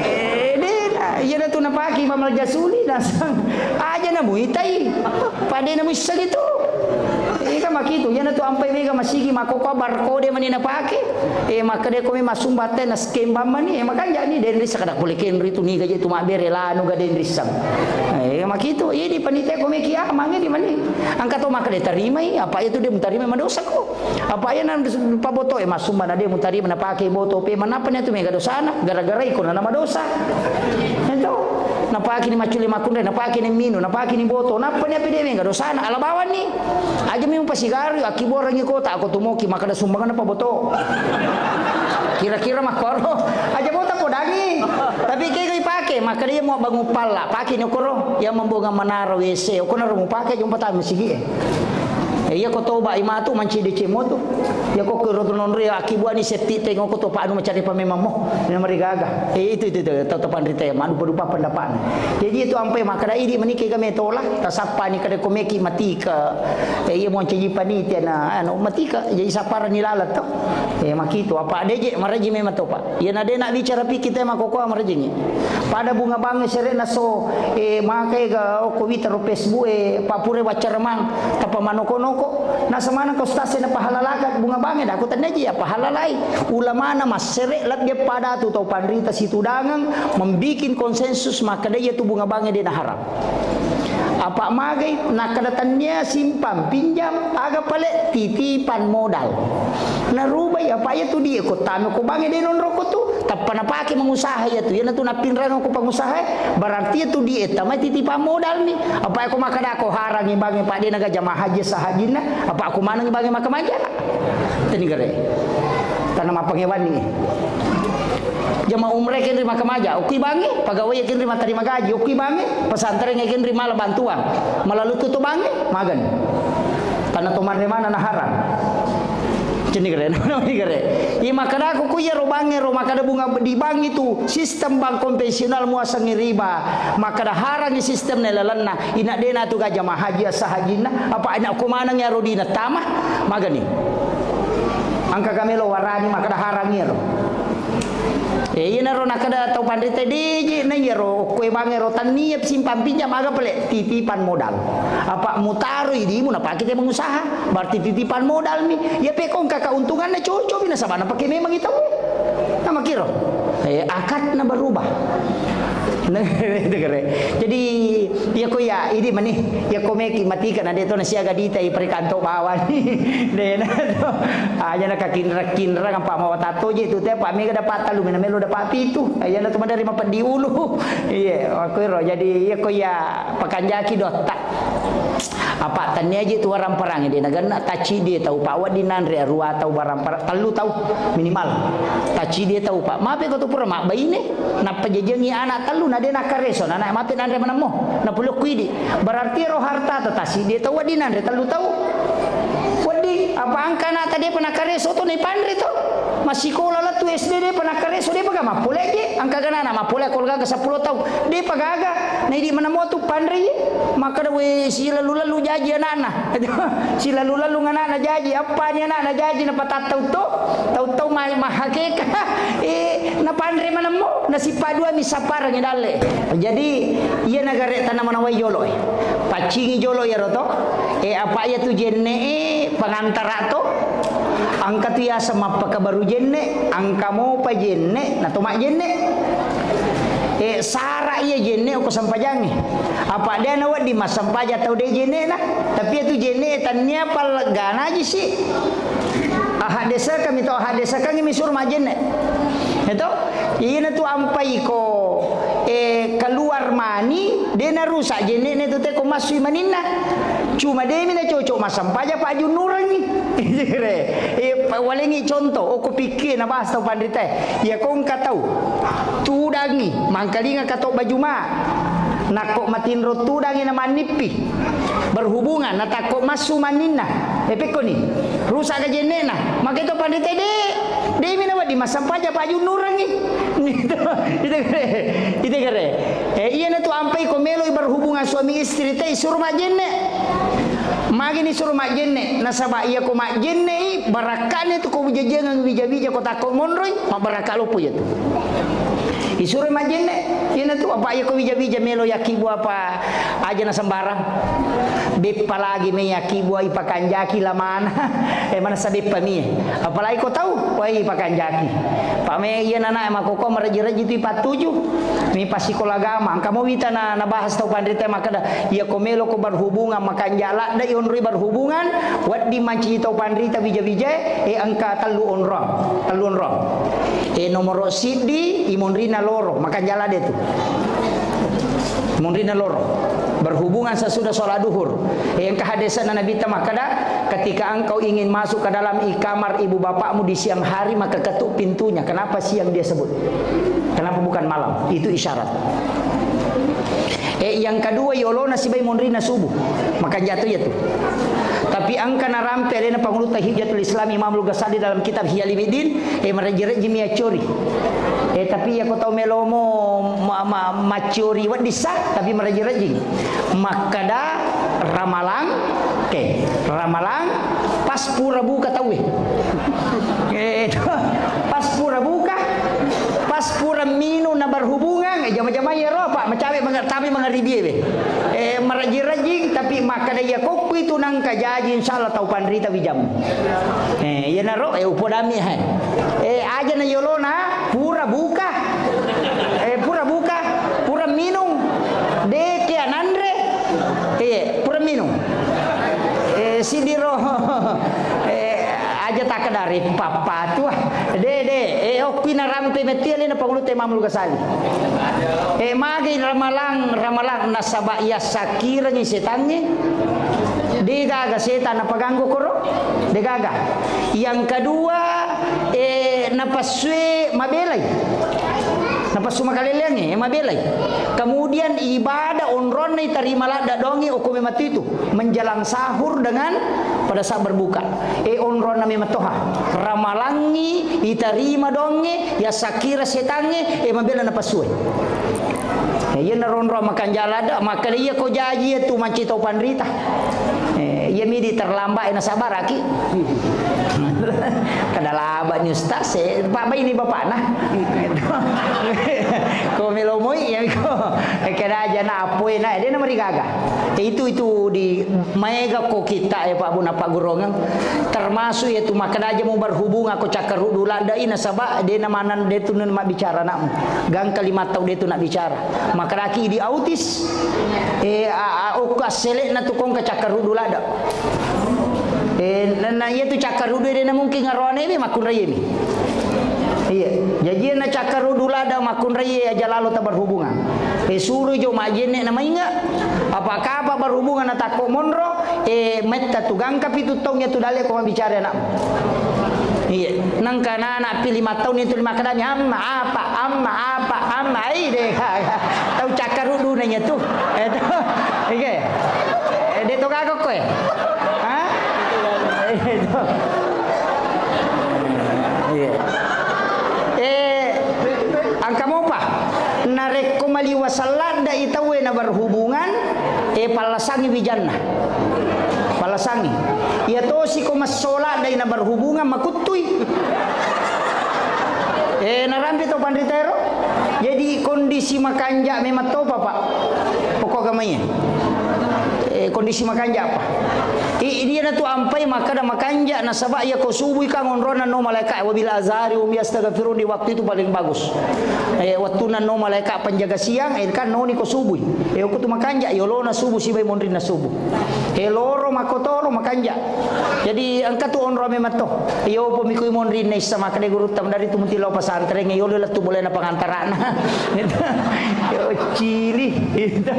Eh, de, iya na tu napaki Imam Al-Jasuli nasang. Aja na muitai. Pada na muisseng itu. Ika makitu, iya na tu ampai mega masigi makkokkoe barcode mani napake. Eh, makkada ko mi masumba te na skembang mani. Eh, makanja ni denri sakada pole kenri tu niga je tu mabbere lanu ga denri sang. Eh, makitu, iya di panitia ko meki amang di mani. Engka to makkada tarimai, apa itu de mutarimai madosa ko. Apa iya na paboto e masumba na de mutarima napake boto pe manappa ni tu mega dosana gara-gara iko na madosa. Itu napake ni maccule makkunrai, napake ni minu, napake ni boto, nappa ni apa de mega dosana ala bawanni. Aja mi mupasigaru akkiborangi kota ako tumoki makkada sumbangan apa boto. Kira-kira makkoro. Aja bota podangi. Tapi kega ipake Makkeda iya mua bangung palla, pake ni okoro, iya membonga menara W C, okona ro mupake jompa tama masigi e. Eh, iya ko toba imatu manci D C mo tu. Iya ko kero tu nonri, ya, akibuani setti tengok ko topa anu macari pamemang mo. Memang marigaga. Eh, itu, itu, itu, tau topan rite, madu padupa pendapatna. Jadi itu ampe makkeda idi menike game tola, tasappa ni kada komeki matika. Eh, iya mau caji panitia na, anu, matika, jadi sapara ni lalat to. Eh, makitu, apa deje, maraji memang topa. Iyana de na bicara pi kita makokoa marajengngi. Pada bunga bangnge sere'na so, eh, maka ega okko wita ro Facebook e, papure waccaremang, tappa manoko-noko. Nasemaneng ko ustaz e napahalalakan bunga bangnge, dako tenneji ya pahalalai. Ulamana massere lebbi pada tu tau panrita situdangeng membikin konsensus makkeda iya tu bunga bangnge de na haram. Apa magai nakkeda tennia simpang pinjam, aga pale titipan modal. Narubai apa iya tu die ko tame ko bangnge de nonro ko tu, tappa napake mengusaha iya tu. Iyana tu nappinrang ko pengusaha e, berarti iya tu die tamai titipan modal mi. Apa ko makkeda ko harangi bangnge pa de naga jamaah haji sahajinna, apa ko manengi bangnge maka manjala. Teni gare. Tanah mapangewani. Jamaah umrah kenri maka maja, okki bangnge, pegawai kenri matterima gaji, okki bangnge, pesantren kenri mala bantuan, malalu tutu bangnge, magan. Karena to manre mana na haram. Ceni gare, na gare. Iya makkeda ko iya ro bangnge ro makkeda bunga di bank itu sistem bank konvensional muasangi riba, makkeda harangi sistem ne lalenna, ina dena tu ga jamaah haji sahajinna, apa ina ko maneng ya ro dina tama, magani. Angka kamelo warani makkeda harangi ro. Eh, iyanaro nakkeda tau panrita, deje na iyaro okkoe bangnge ro, tannia simpang pinjam, aga pale titipan modal. Apa mutaroi dimu napake te mengusaha, berarti titipan modal mi. Iya pekko engka keuntunganna, cocok mi nasaba napake memang i tau. Namakiro. Eh, akadna berubah. Jadi, iya ko iya, idi mani, iya ko meki matika na de to na siaga dita i perikanto bawani. De na to. Aja na kakinra-kinra, apa mawatato je tu te, apa mega dapat talu, mena melo dapat pitu. Aja na to madari mapeddi ulu. Iya, aku ro. Jadi, iya ko iya pakanjaki dotta. Apa tannia je tu warang perang de na ganna tacci de tau pa wedding nanre arua tau barang perang, tellu tau minimal. Tacci de tau pa. Mape ko tu pura mabbaine. Nappa jajiangngi anak tellu, na de nakkareso, na anak mate nanre manemmo, napulokku idi. Berarti ro harta to tasi de tau wedding nanre tellu tau. Wedding, apa angka anak ta depa nakkareso to naipanre to. Massikola lettu S D depa nakkareso, depa ga mappole je, angka gana anak mappole kolga ke seppulo tau, depa gaga, na idi manemmo tu panre. Makkeda, "We, silalu-lalu jaji anakna." Silalu-lalu anakna jaji, appani anakna jaji, napatattau to, tau-tau ma-, mahakeka. Eh, napanre manemmo, nasippa dua mi sapparengngi dalle. Jadi, iya nagare tana manawai jolo e. Paccingi jolo iyaro to. Eh, apa iya tu jenne e pangantara to. Angka tu yaseng mappakabaru jenne, angka mopa jenne, na to majjenne. Eh, sara iya jenne ko sempajangnge. Apa de na wedding massempajang tau de jennena, tapi iya tu jenne e tannia palleggana ji si. Ahaddesekeng mi to, ahaddesekeng mi suro majjenne. Eto, ina tu ampai ko, eh, keluar mani, de na rusak jenne ne tu te ko massui maninna. Cuma de mi na cocok massempajang pa junnurengngi. Eh, pa-, walengi contoh, okko pikke na bahas tau panrita e. Iya ko engka tau tudangngi, mangkalinga kato bajuma. Nakko matinro tudangngi na mannippi. Berhubungan, na takko massu maninna. Eh, pekkoni, rusak ga jennena. Maka itu panrita de, de mi na wedding massempajang pa junnurengngi. Itu, itu kere, itu kere. Eh, iya na tu ampai ko meloi berhubungan suami istri te, suro majjenne. Magini suro majjenne, nasaba iya ko majjenne i, barakkane tu ko wija-wijangeng wija-wija ko takko monroi, mabbarakka loppo iya tu. Isuro majjenne, iyana tu apa iya ko wija-wija melo yakkibu apa aja na sembarang. Beppa lagi me yakkibu ipakanjaki lamana. Eh, manessa beppa mi. Apalagi ko tau, wai ipakanjaki. Pa me iya nana makoko maraji-raji tu ipattuju. Mi pasikola agama. Engka mo wita na, nabahas tau panrita makkeda, iya ko melo ko berhubungan makanja ladde i onroi berhubungan, wedding mancaji tau panrita wija-wija e, eh, engka tellu onrong. Tellu onrong. Eh, nomoro siddi, imonrina loro, makanja ladde tu. Monrina loro. Berhubungan sesudah sholat duhur. Eh, engka hadisna Nabitta makkada, "Ketika engkau ingin masuk ke dalam i-, kamar ibu bapakmu di siang hari, maka ketuk pintunya." Kenapa siang dia sebut? Kenapa bukan malam? Itu isyarat. Eh, yang kedua, yolona sibawa monrinna subuh. Maka jatuh ya tuh. Tapi engka narampe alena Pangulutta Hujjatul Islam Imamul Ghazali dalam kitab Ihya Ulumuddin, eh, marejji-rejjimi accori. Eh, tapi iya ko tau melomo ma-, ma-, maccori wedding sa, tapi marejji-rejjing. Makkada ramalang, oke, ramalang pas pura buka tauwe. Eh, pas pura buka, pas pura minung na berhubungan, eh, jama-jama iyaro, Pak, macawe manga-, tapi mangaribie we. Eh, marejji-rejjing, tapi makkada iya kokku itu nangka jaji, insyaallah tau panrita wijammu. Eh, iyanaro, eh, upodami, hai. Eh, aja na yolona, pura buka. Eh, pura buka, pura minung. Deke nanre. Iya, pura minung. Eh, sidiro. Eh, aja takkedari pappatu, ah. De, de. Eh, okki narampe metti alena Pangulutta Imamul Ghazali. Eh, magi ramalang, ramalang nasaba iya sakkirangi setangnge. Degaga setan napaganggu koro? Degaga. Yang kedua, eh, napassue mabelai. Napassu makaleleangnge, eh, mabelai. Kemudian ibadah onronna itarima ladda dongi okko memang itu. Menjelang sahur dengan pada saat berbuka. Eh, onronna memang toha. Ramalangi itarima donge, ya sakira setangnge, eh, mabela napassue. Eh, iya naronro makanja ladda, makkeda iya ko jaji iya tu manci tau panrita. Eh, iya midi terlambat, eh, nasabaraki. Kada laba ni ustaz, eh, Pak, baini bapakna. Ko melomoi, ya, ko. Eh, kada aja na apoe na, eh, dia namarigaga. Eh, itu, itu di maega ko kita, eh, Pak Bu, na Pak Gurongeng. Termasuk ya tu makkeda aja mau berhubung ako cakkaruddu ladda ina, saba de na maneng de tu na mabbicara anakmu. Gangka lima tau de tu na bicara. Makkedaki di autis, eh, a, a, okko asselekna tu kongka cakkaruddu ladda. Eh, na, na iya tu cakkaruddu de na mungkin aroane be makkunraie mi. Iya, jaji na cakkaruddu ladda makkunraie aja lalo taberhubungan. Eh, suro jo majenne na mainga. Apa-apa berhubungan na takko monro, eh, metta tu gangka pitu taung ya tu dale ko mabbicara anak. Iya, nangka anak-anak pi lima taung itu lima kadami, "Amma, apa, amma, apa, amma." Ai, de gaga. Tau cakkaruddu nanya tu. Eh, tu. Oke. Eh, de to gaga koe. Hah? Eh, tu. Iya. Eh, angka mopa. Narekko maliwasang ladda i tauwe na berhubungan, eh, pallasangi wijanna. Pallasangi. Iya tosi ko massola dai na berhubungan makuttui. Eh, narampe to panrita ero. Jadi kondisi makanja memang topa, Pak. Pokok agamanya. Eh, kondisi makanja apa? I, dia na tu ampai makkada makanja nasaba iya ko subui kan onrona no malaikat wabil azhari hum yastaghfirun, di waktu itu paling bagus. Eh, waktu na no malaikat penjaga siang, eh, kan no ni ko subui. Eh, aku tu makanja, yolona subuh sibai monrinna subuh. Eh, loro makotoro makanja. Jadi engka tu onro memang to. Iyo po mikui monrinna issa makkeda gurutta dari tu muti lao pesantren, yolo lettu boleh na pengantarana. Gitu. Yo, cili. Gitu.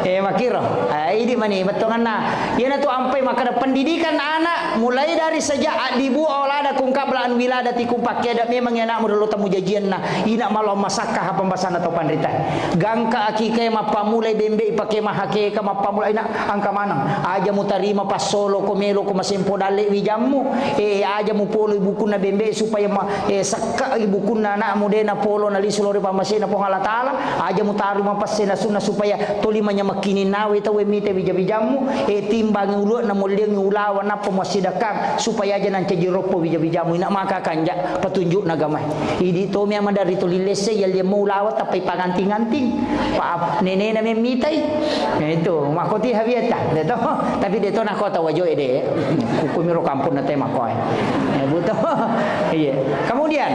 Eh, makiro. Ah, idi mani bettonganna. Iyana tu ampai makkeda pendidikan anak mulai dari sejak addibu auladakun qabla an wiladatikum, pakkeda memang anakmu dolo tamu jajianna. Ina malo masakka ha pembahasanna to panrita. Gangka akikae mappamulai bembe ipake mahakeka mappamulai na angka maneng. Aja mutarima passolo ko melo ko masempo dalle wijammu. Eh, aja mupolo ibukunna bembe supaya ma-, eh, sekka ibukunna anakmu de napolo nalisu lori pammasena Puang Allah Taala. Aja mutarima passena sunna supaya toli manyamekkininnawe tauwe mite wija-wijammu. Eh, timbangi ulu'na molliangi ulawa nappa muassidakang supaya aja nancaji roppo wija-wijammu. Ina maka kanja. Patunjukna agama. Idi tomi ama dari tuli lesse yalliammu ulawa tappa ipanganting-anting. Pa nenena memmitai. Ya itu, makoti hawiata. Deto, tapi deto nakota wajoe de. Hukumiro kampung nate makoe. Ya, buto. Iya. Kemudian,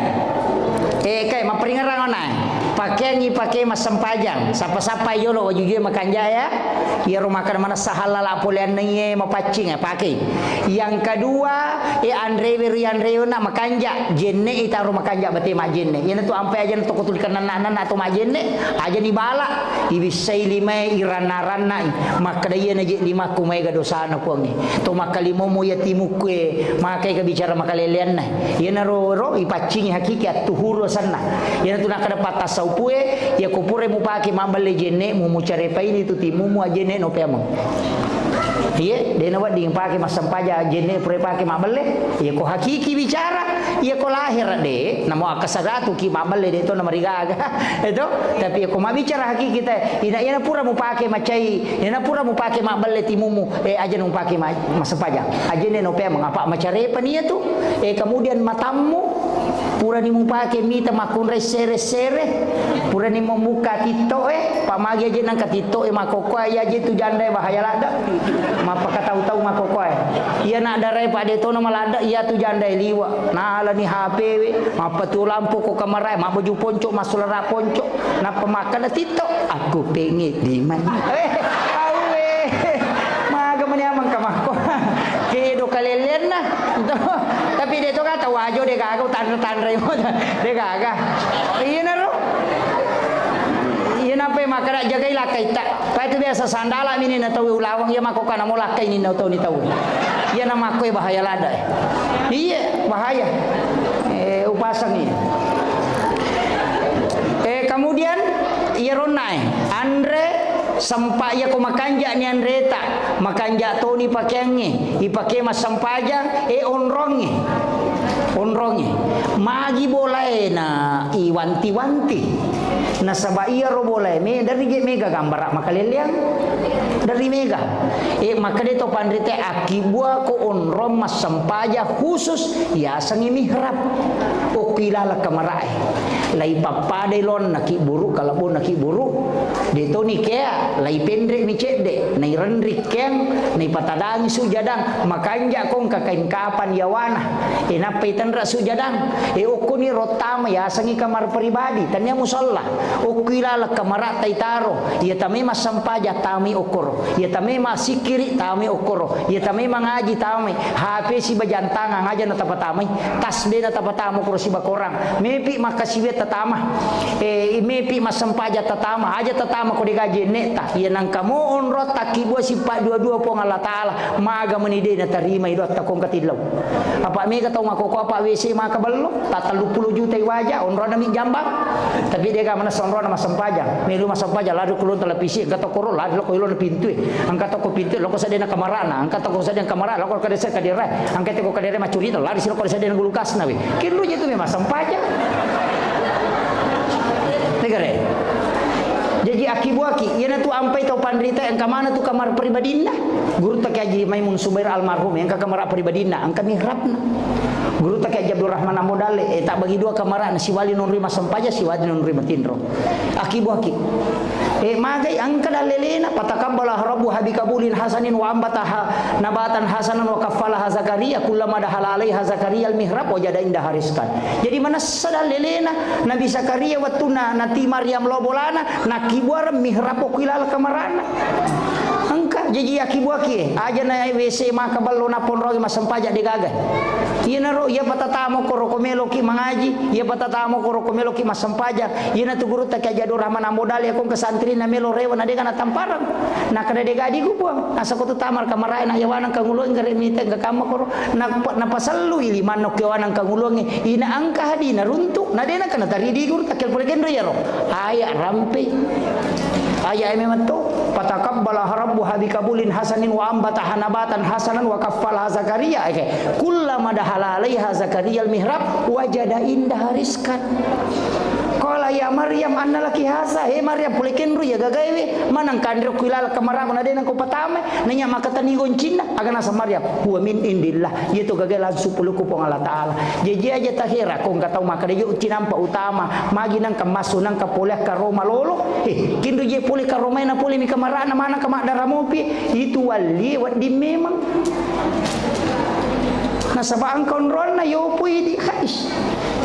eh, kai maperingerang onae. Pakeang ipake massempajang, sappa-sappai jolo wajujue makanja ya. Iyaro makkeda manessa hallala poleanna iye mapaccing, eh, pakei. Yang kedua, eh, anrewe ri anrewe na makanja, jenne itaro makanja bate majenne. Iyanatu ampai aja toko tuli kenanna-nanna to majenne, aja nibala, ibissai limae iranna-rannai. Makkeda iyana je limakku maega dosana Puangnge. To makkalimomo iya timukku e, makaega bicara makaleleanna. Iyanaro ro ipaccingi hakiki attuhuru asenna. Iyanatu nakkeda pattassaupu e, iyako pura mupake mabbelle jenne, mu mucarepaini tu timumu ajenne no peameng. Iye, dena wedding pake massempaja jenne pura pake mabbelle. Iyako hakiki bicara, iyako lahir de, namo akkasadatuki mabbelle de to namarigaga. Eto, tapi iyako mabbicara hakiki te, ina iyana pura mupake macai, iyana pura mupake mabbelle timumu. Eh, aja nupake ma-, massempajang. Ajenne no peameng, apa macarepa nia tu. Eh, kemudian matammu, purani mupake mita makkunrai sere-sere, purani membuka TikTok e, pamagi aja nangka TikTok e makokkoe, iya aja tu janda e bahaya ladde. Mappakatau-tau makokkoe. Iya nak darai pade tono maladde, iya tu janda e liwa. Nalani H P we, mappatu lampu ko kamarae, mabbaju ponco, massulara ponco. Nappa makkeda TikTok, aku pengen di mana? Eh, awe. Maga meni amang kamakko. Kedo kalellenna. Tapi de to kata wajo de gaga tanre-tanre mo. De gaga. Iyanaro. Iyana pe makkeda jagai lakkaitta. Pai tu biasa sandala mini na tau ulawang iya makko kana mo lakkai ni na tau ni tau. Iyana makko bahaya ladde. Iya, bahaya. Eh, upasangi. Eh, kemudian, iyaronna, eh, anre sempa-, iyako makanja'ni anreta, makanja' toni pakeangnge, ipake massempajang, eh, onrongnge. Onrongnge. Magi bolaena iwanti-wanti. Nasaba iyaro bolae me-, dari je mega gambara makaleleang. Dari mega. Eh, makkeda to panrita, akkibuako onrong massempajang khusus. Yasengngi mihrab. Okki laleng kamara'e. Lai pappadai lonna kibburu, kalebbonna kibburu. De toni kea, lai penre'ni cedde, nai renri keang, nai patadangi sujadang, makanja kongka kain kapan yawana. E nappai tenre sujadang. E okkoni rottama yasengngi kamar pribadi, tania musalla. Okki laleng kamara taitaro, iya tamai massempajang tamai okkoro, iya tamai massikkiri tamai okkoro, iya tamai mangaji tamai, H P si bajang tangang aja natapatamai, tas de natapatama okkoro sibakorang, mepi makkasiwiang tatama, eh, mepi massempajang tatama, aja tatama ko dega jenne'ta, iya nangka mo onro takkibua sippa dua-dua Puang Allah Taala, maga meni de natarimai doatta kongka tillau. Apa mega tau makkokko apa W C maka bello, ta telluppulo juta i waja, onrona mi jambang. Tapi dega manessa onrona massempajang. Melu massempajang, lari kulon televisi, engka tokoro, lari loko ilona pintue. Engka toko pintue, loko sedena kamarana, engka toko sedena kamara, loko kadesa kadera, engka toko kadera macurita, lari silo ko sedena gulukasna we. Kinru je tu memang sempajang. Negare. Jaji akkibuaki, iyanatu ampai tau panrita engka mana tu kamar pribadinna. Gurutta Kiai Haji Maimun Subair almarhum, engka kamara pribadinna, engka mihrabna. Gurutta Kiai Haji Abdul Rahman Ambo Dalle, eh, tak bagi dua kamarana, siwali nonroi massempajang, siwali nonroi matinro. Akkibuaki. Eh, magai engka dallelena, fataqabbalaha rabbuha biqabulin hasanin wa ambataha nabatan hasanan wa kaffalaha Zakaria kullama dakhala alaiha Zakaria al-mihrab wajada indaha rizqan. Jadi manessa dallelena Nabi Zakaria wettunna nati Maryam lo bolana, nakkibuareng mihrab okki laleng kamarana. Engka jaji akkibuaki, eh, aja na W C maka bello naponrogi massempajang degaga. Iyanaro, iya patatamo koro ko meloki mangaji, iya patatamo koro ko meloki massempajang. Iyanatu gurutta Kiai Haji Abdul Rahman Ambo Dalle ko engka santrina melo rewe na dega natampareng. Nakkeda dega digu Puang, nasako tu tamar kamarae na yawanang kanguloi gare mita engka kamma koro. Nap-, napasellui limanna okki yawanang kangulongnge. Ina engka hadina runtu, na dena kana tari di gurutta Kiai pole kenro iyaro. Aya rampe. Aya e memang to. Fataqabbalaha rabbuha biqabulin hasanin wa ambataha nabatan hasanan wa kaffalaha Zakaria. Eke. Kullama dakhala alaiha Zakaria al-mihrab wajada indaha rizqan. Qala ya Maryam anna laki hadza. He Maryam, pole kenru iya gagae we. Maneng kanre ku ilala kamaraku na dena ko patama. Nanya makatani goncinna. Aga naseng Maryam, huwa min indillah. Iya to gagae langsung pole ku Puang Allah Taala. Jaji aja tahera ko engka tau makkeda jo cinampa utama. Magi nangka massu nangka pole karoma lolo. Eh, kinru je pole karomai na pole mi kamarana maneng ka maddara mopi. Itu walli wedding memang. Nasaba engka onronna yopo idi, hais.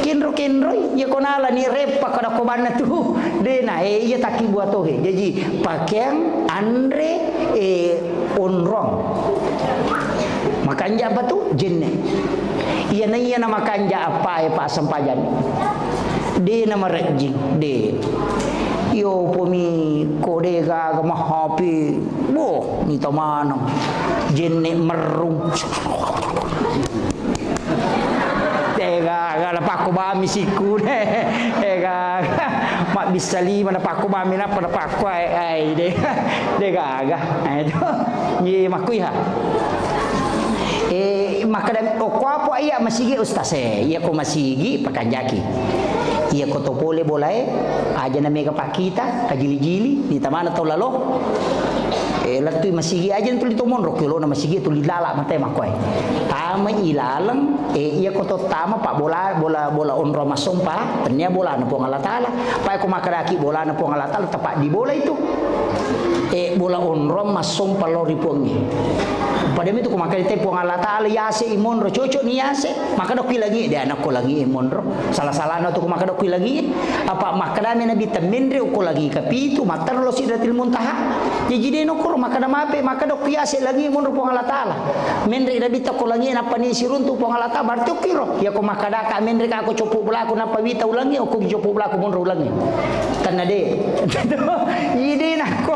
kenro-kenroi, iya ko nalani reppa kada ko banna tu. Dena, eh, iya takki buah tohe. Jaji, pakeang, anre, eh, onrong. Makanja apa tu? Jenne. Iya na iya na makanja apa e, Pak, sempajang. De na marejjing, de. Iyo pomi ko de gaga mahapi. Boh, mita maneng. Jenne merrung. Degaga napakko bami sikkune. Degaga. Mabbissa lima napakko bami, nappa napakko ae, ae, de-, degaga. Ae to. Ye makkuiha. Eh, makkeda, okko apa iya masigi ustaz e? Iya ko masigi pakanjaki. Iya ko to pole bolae, aja na mega pakkita, kajili-jili, ni tamana tau lalo. Eh, lettui masigi aja tuli to monro, ki olona masigi tuli lala mate makkoe. Tama ilaleng, eh, iya ko to tama pa bola, bola, bola onro massompa, tennia bolana Puang Allah Taala. Pa ko makkedaki bolana Puang Allah Taala, tepat di bola itu. Eh, bola onro massompa lo ri Puangnge. Pada itu ko makkeda te Puang Allah Taala yase i monro, cocok ni yase. Makkeda okki langi, de anakko langi e monro. Salah-salahna tu ko makkeda okki langi. Apa makkedami Nabi temmenre okko langi kapitu, matterlo Sidratil Muntaha. Jaji de nokkoro makkeda mape, makkeda okki yase langi e monro Puang Allah Taala. Menre Nabi tokko langi e nappa ni siruntu Puang Allah Taala, berarti okki ro. Ya ko makkeda ka menre ka ko copo belaku nappa wita ulangi, okko copo belaku monro ulangi. Tenna de. Ide nakko.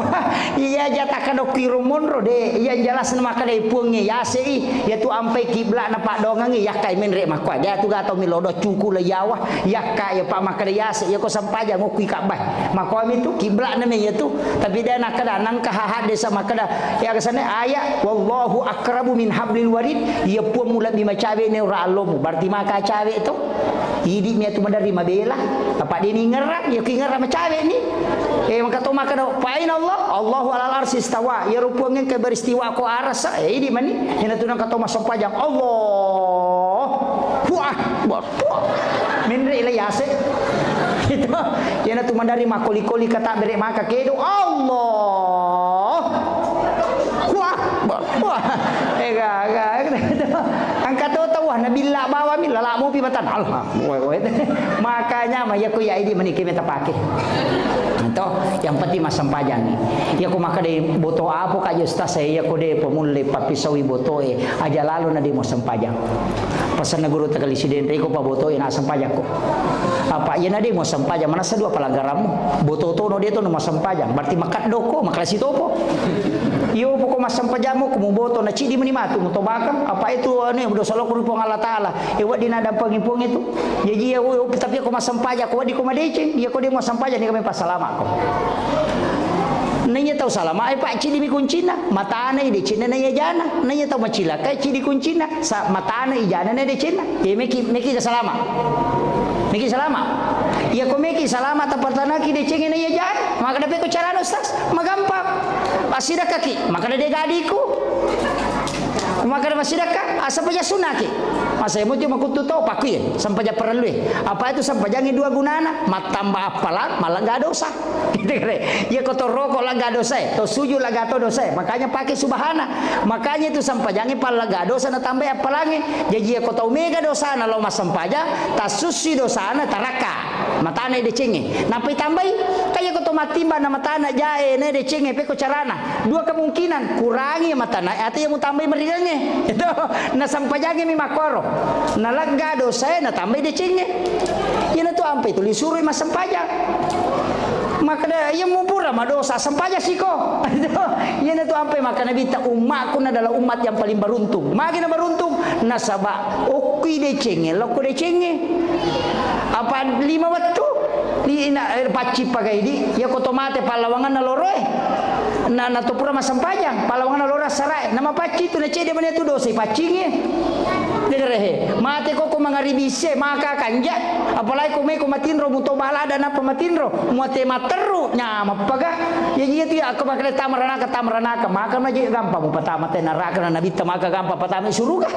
Iya jataka dokki ro monro de. Iya jelas na makkeda Puangnge yase i. Iya tu ampai kibla na paddoangengngi, yakkai menre makkoa. Dia tu gato mi lodo cuku le yawa, yakka iya pa makkeda yase, iya ko sempajang okki kabbai. Makkoa mi tu kibla na me iya tu. Tapi dia nakkeda nangka hahadde sa makkeda, iya kesana ayat, "Wallahu aqrabu min hablil warid." Iya Puangmu lebbi macawe ne ura allomu. Berarti maka cawe to. Idi mi atu maderri mabela. Apa de ni ngerra, iya ki ngerra macawe ni. Eh, maka to makkeda, "Fa aina Allah?" "Allahu alal arsy istawa." Iya ro Puang engka beristiwa ko arasa. Eh, idi mani. Ina tu nangka to massempajang. Allah. Hu Akbar. Hu. Menre ila yase. Itu. Ina tu maderri makoli-koli kata bere maka kedo. Allah. Hu Akbar. Wah. Ega, ega, ega. Angka to tau, wah, nabilla bawa mi, lala mopi matan. Allah. Woi, woi. Makanya ma iya ko iya idi mani ke meta pake. To, yang penting massempajang ni. Iya ko makkeda boto apo ka ustaz saya, iya ko de pemulle papisaui boto e, aja lalo na de mo sempajang. Pasanna guru takali sidenre ko pa boto e na sempajang ko. Apa iya na de mo sempajang, manasa dua pelanggaranmu. Boto to no de to no massempajang. Berarti makaddo ko, makalasi topo. Iyo poko massempajang mo ko muboto na cidi meni matu mutobakang. Apa itu anu dosa lo ko ri Puang Allah Taala. E, wedding naddampengi Puang itu. Jaji, iya, oh, tapi ko massempajang, ko wedding ko madeceng, iya ko de mo sempajang, ni kami passalama ko. Naiya tau salama e, paccidi mi kuncinna, matana i decenna naiya jana. Naiya tau macilaka e, cidi kuncinna, sa matana i jana na decenna. Iya meki, meki salama. Meki salama. Iya ko meki salama, tapatanaki decengnge naiya jana. Maka dape ko carana, Ustaz? Magampang. Passidakkaki, maka de gadiku. Makkeda massidakka, ah, sempajang sunnaki. Masa muti makuttu to, pakkuye, sempajang parellue. Apa itu sempajangnge dua gunana? Mattamba appalang, mallegga dosa. Gitu kan? Iya ko to roko legga dosae, to sujud legga to dosae. Makanya pakai subhana. Makanya itu sempajangnge pallegga dosa natambai appalangnge. Jaji iya ko tau mega dosana lao massempajang, tasussi dosana tarakka. Matana decengnge. Nappa itambai, kaya ko to mattimba na matana jae na decengnge, pekko carana. Dua kemungkinan, kurangi matana atau iya mutambai merirengnge. Itu, nasempajangnge mi makkoro. Nalegga dosae, natambai decengnge. Iyana tu ampai tu lisurui massempajang. Makkeda, iya mupura madosa, sempajang siko. Iyana tu ampai makkeda Nabitta, ummakku adalah umat yang paling beruntung. Magi na beruntung? Nasaba okkui decengnge, lokko decengnge. Apa lima wettu? Li-, ina, eh, pacci pagai di, iya ko to mate pallawanganna loroe. Na, na to pura massempajang, pallawanganna loro assarae. Na mapacci tu na cedde mani tu dosa ipaccingi. Degerehe, mate ko ko mangaribi isse, maka kanja. Apalagi ko meko matinro, muto balada napa matinro, muate matteru, nyamappaga. Ya, iya tu ya, aku makkeda tamaranaka, tamaranaka. Maka maji gampang mupatama te neraka na Nabitta maka gampang patama suruga.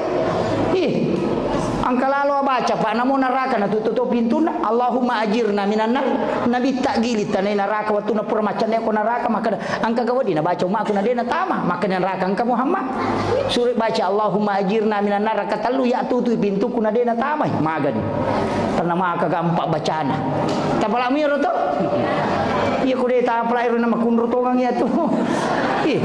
Ih. Engka lalo abaca, Pak, namo naraka, natutup to pintunna. Allahumma ajirna minan nar. Nabitta giling tanai naraka, wattunna pura maccanne ko naraka, makkeda, engka gawedding nabaca ummakku na de natama, makkeda naraka engka Muhammad. Suro baca, Allahumma ajirna minan nar, raka tellu, iya tutui pintuku na de natamai, magani. Tenna maka gampang bacana. Tapalami ero to? Iya, ko de tapalai ero na makunro tongang iya tu. Ih.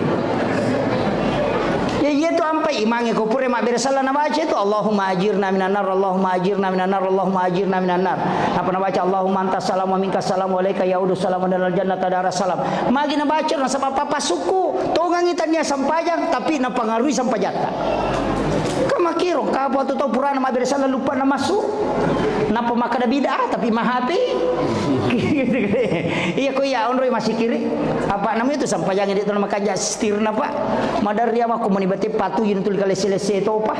Ya, iya tu ampai imangnge, ko pura mabbere sella nabaca itu, Allahumma ajirna minan nar, Allahumma ajirna minan nar, Allahumma ajirna minan nar. Apa nabaca, Allahumma antas salam wa minkas salam wa alaika yaudu salam wa dalal jannata daras salam. Magi nabaca nasaba papa suku, tongangi tania sampajang, tapi napangarui sampajatta. Kamakiro, kapo tu tau purana mabbere sella lupa namassu. Napa makkeda bid'ah, tapi mahape. Iya, ko iya onroi masikiri. Apa namanya tu sampajang de tu namakanja stirna, Pak. Madarri awakku mani bate patu yin tuli kalese-lese topa.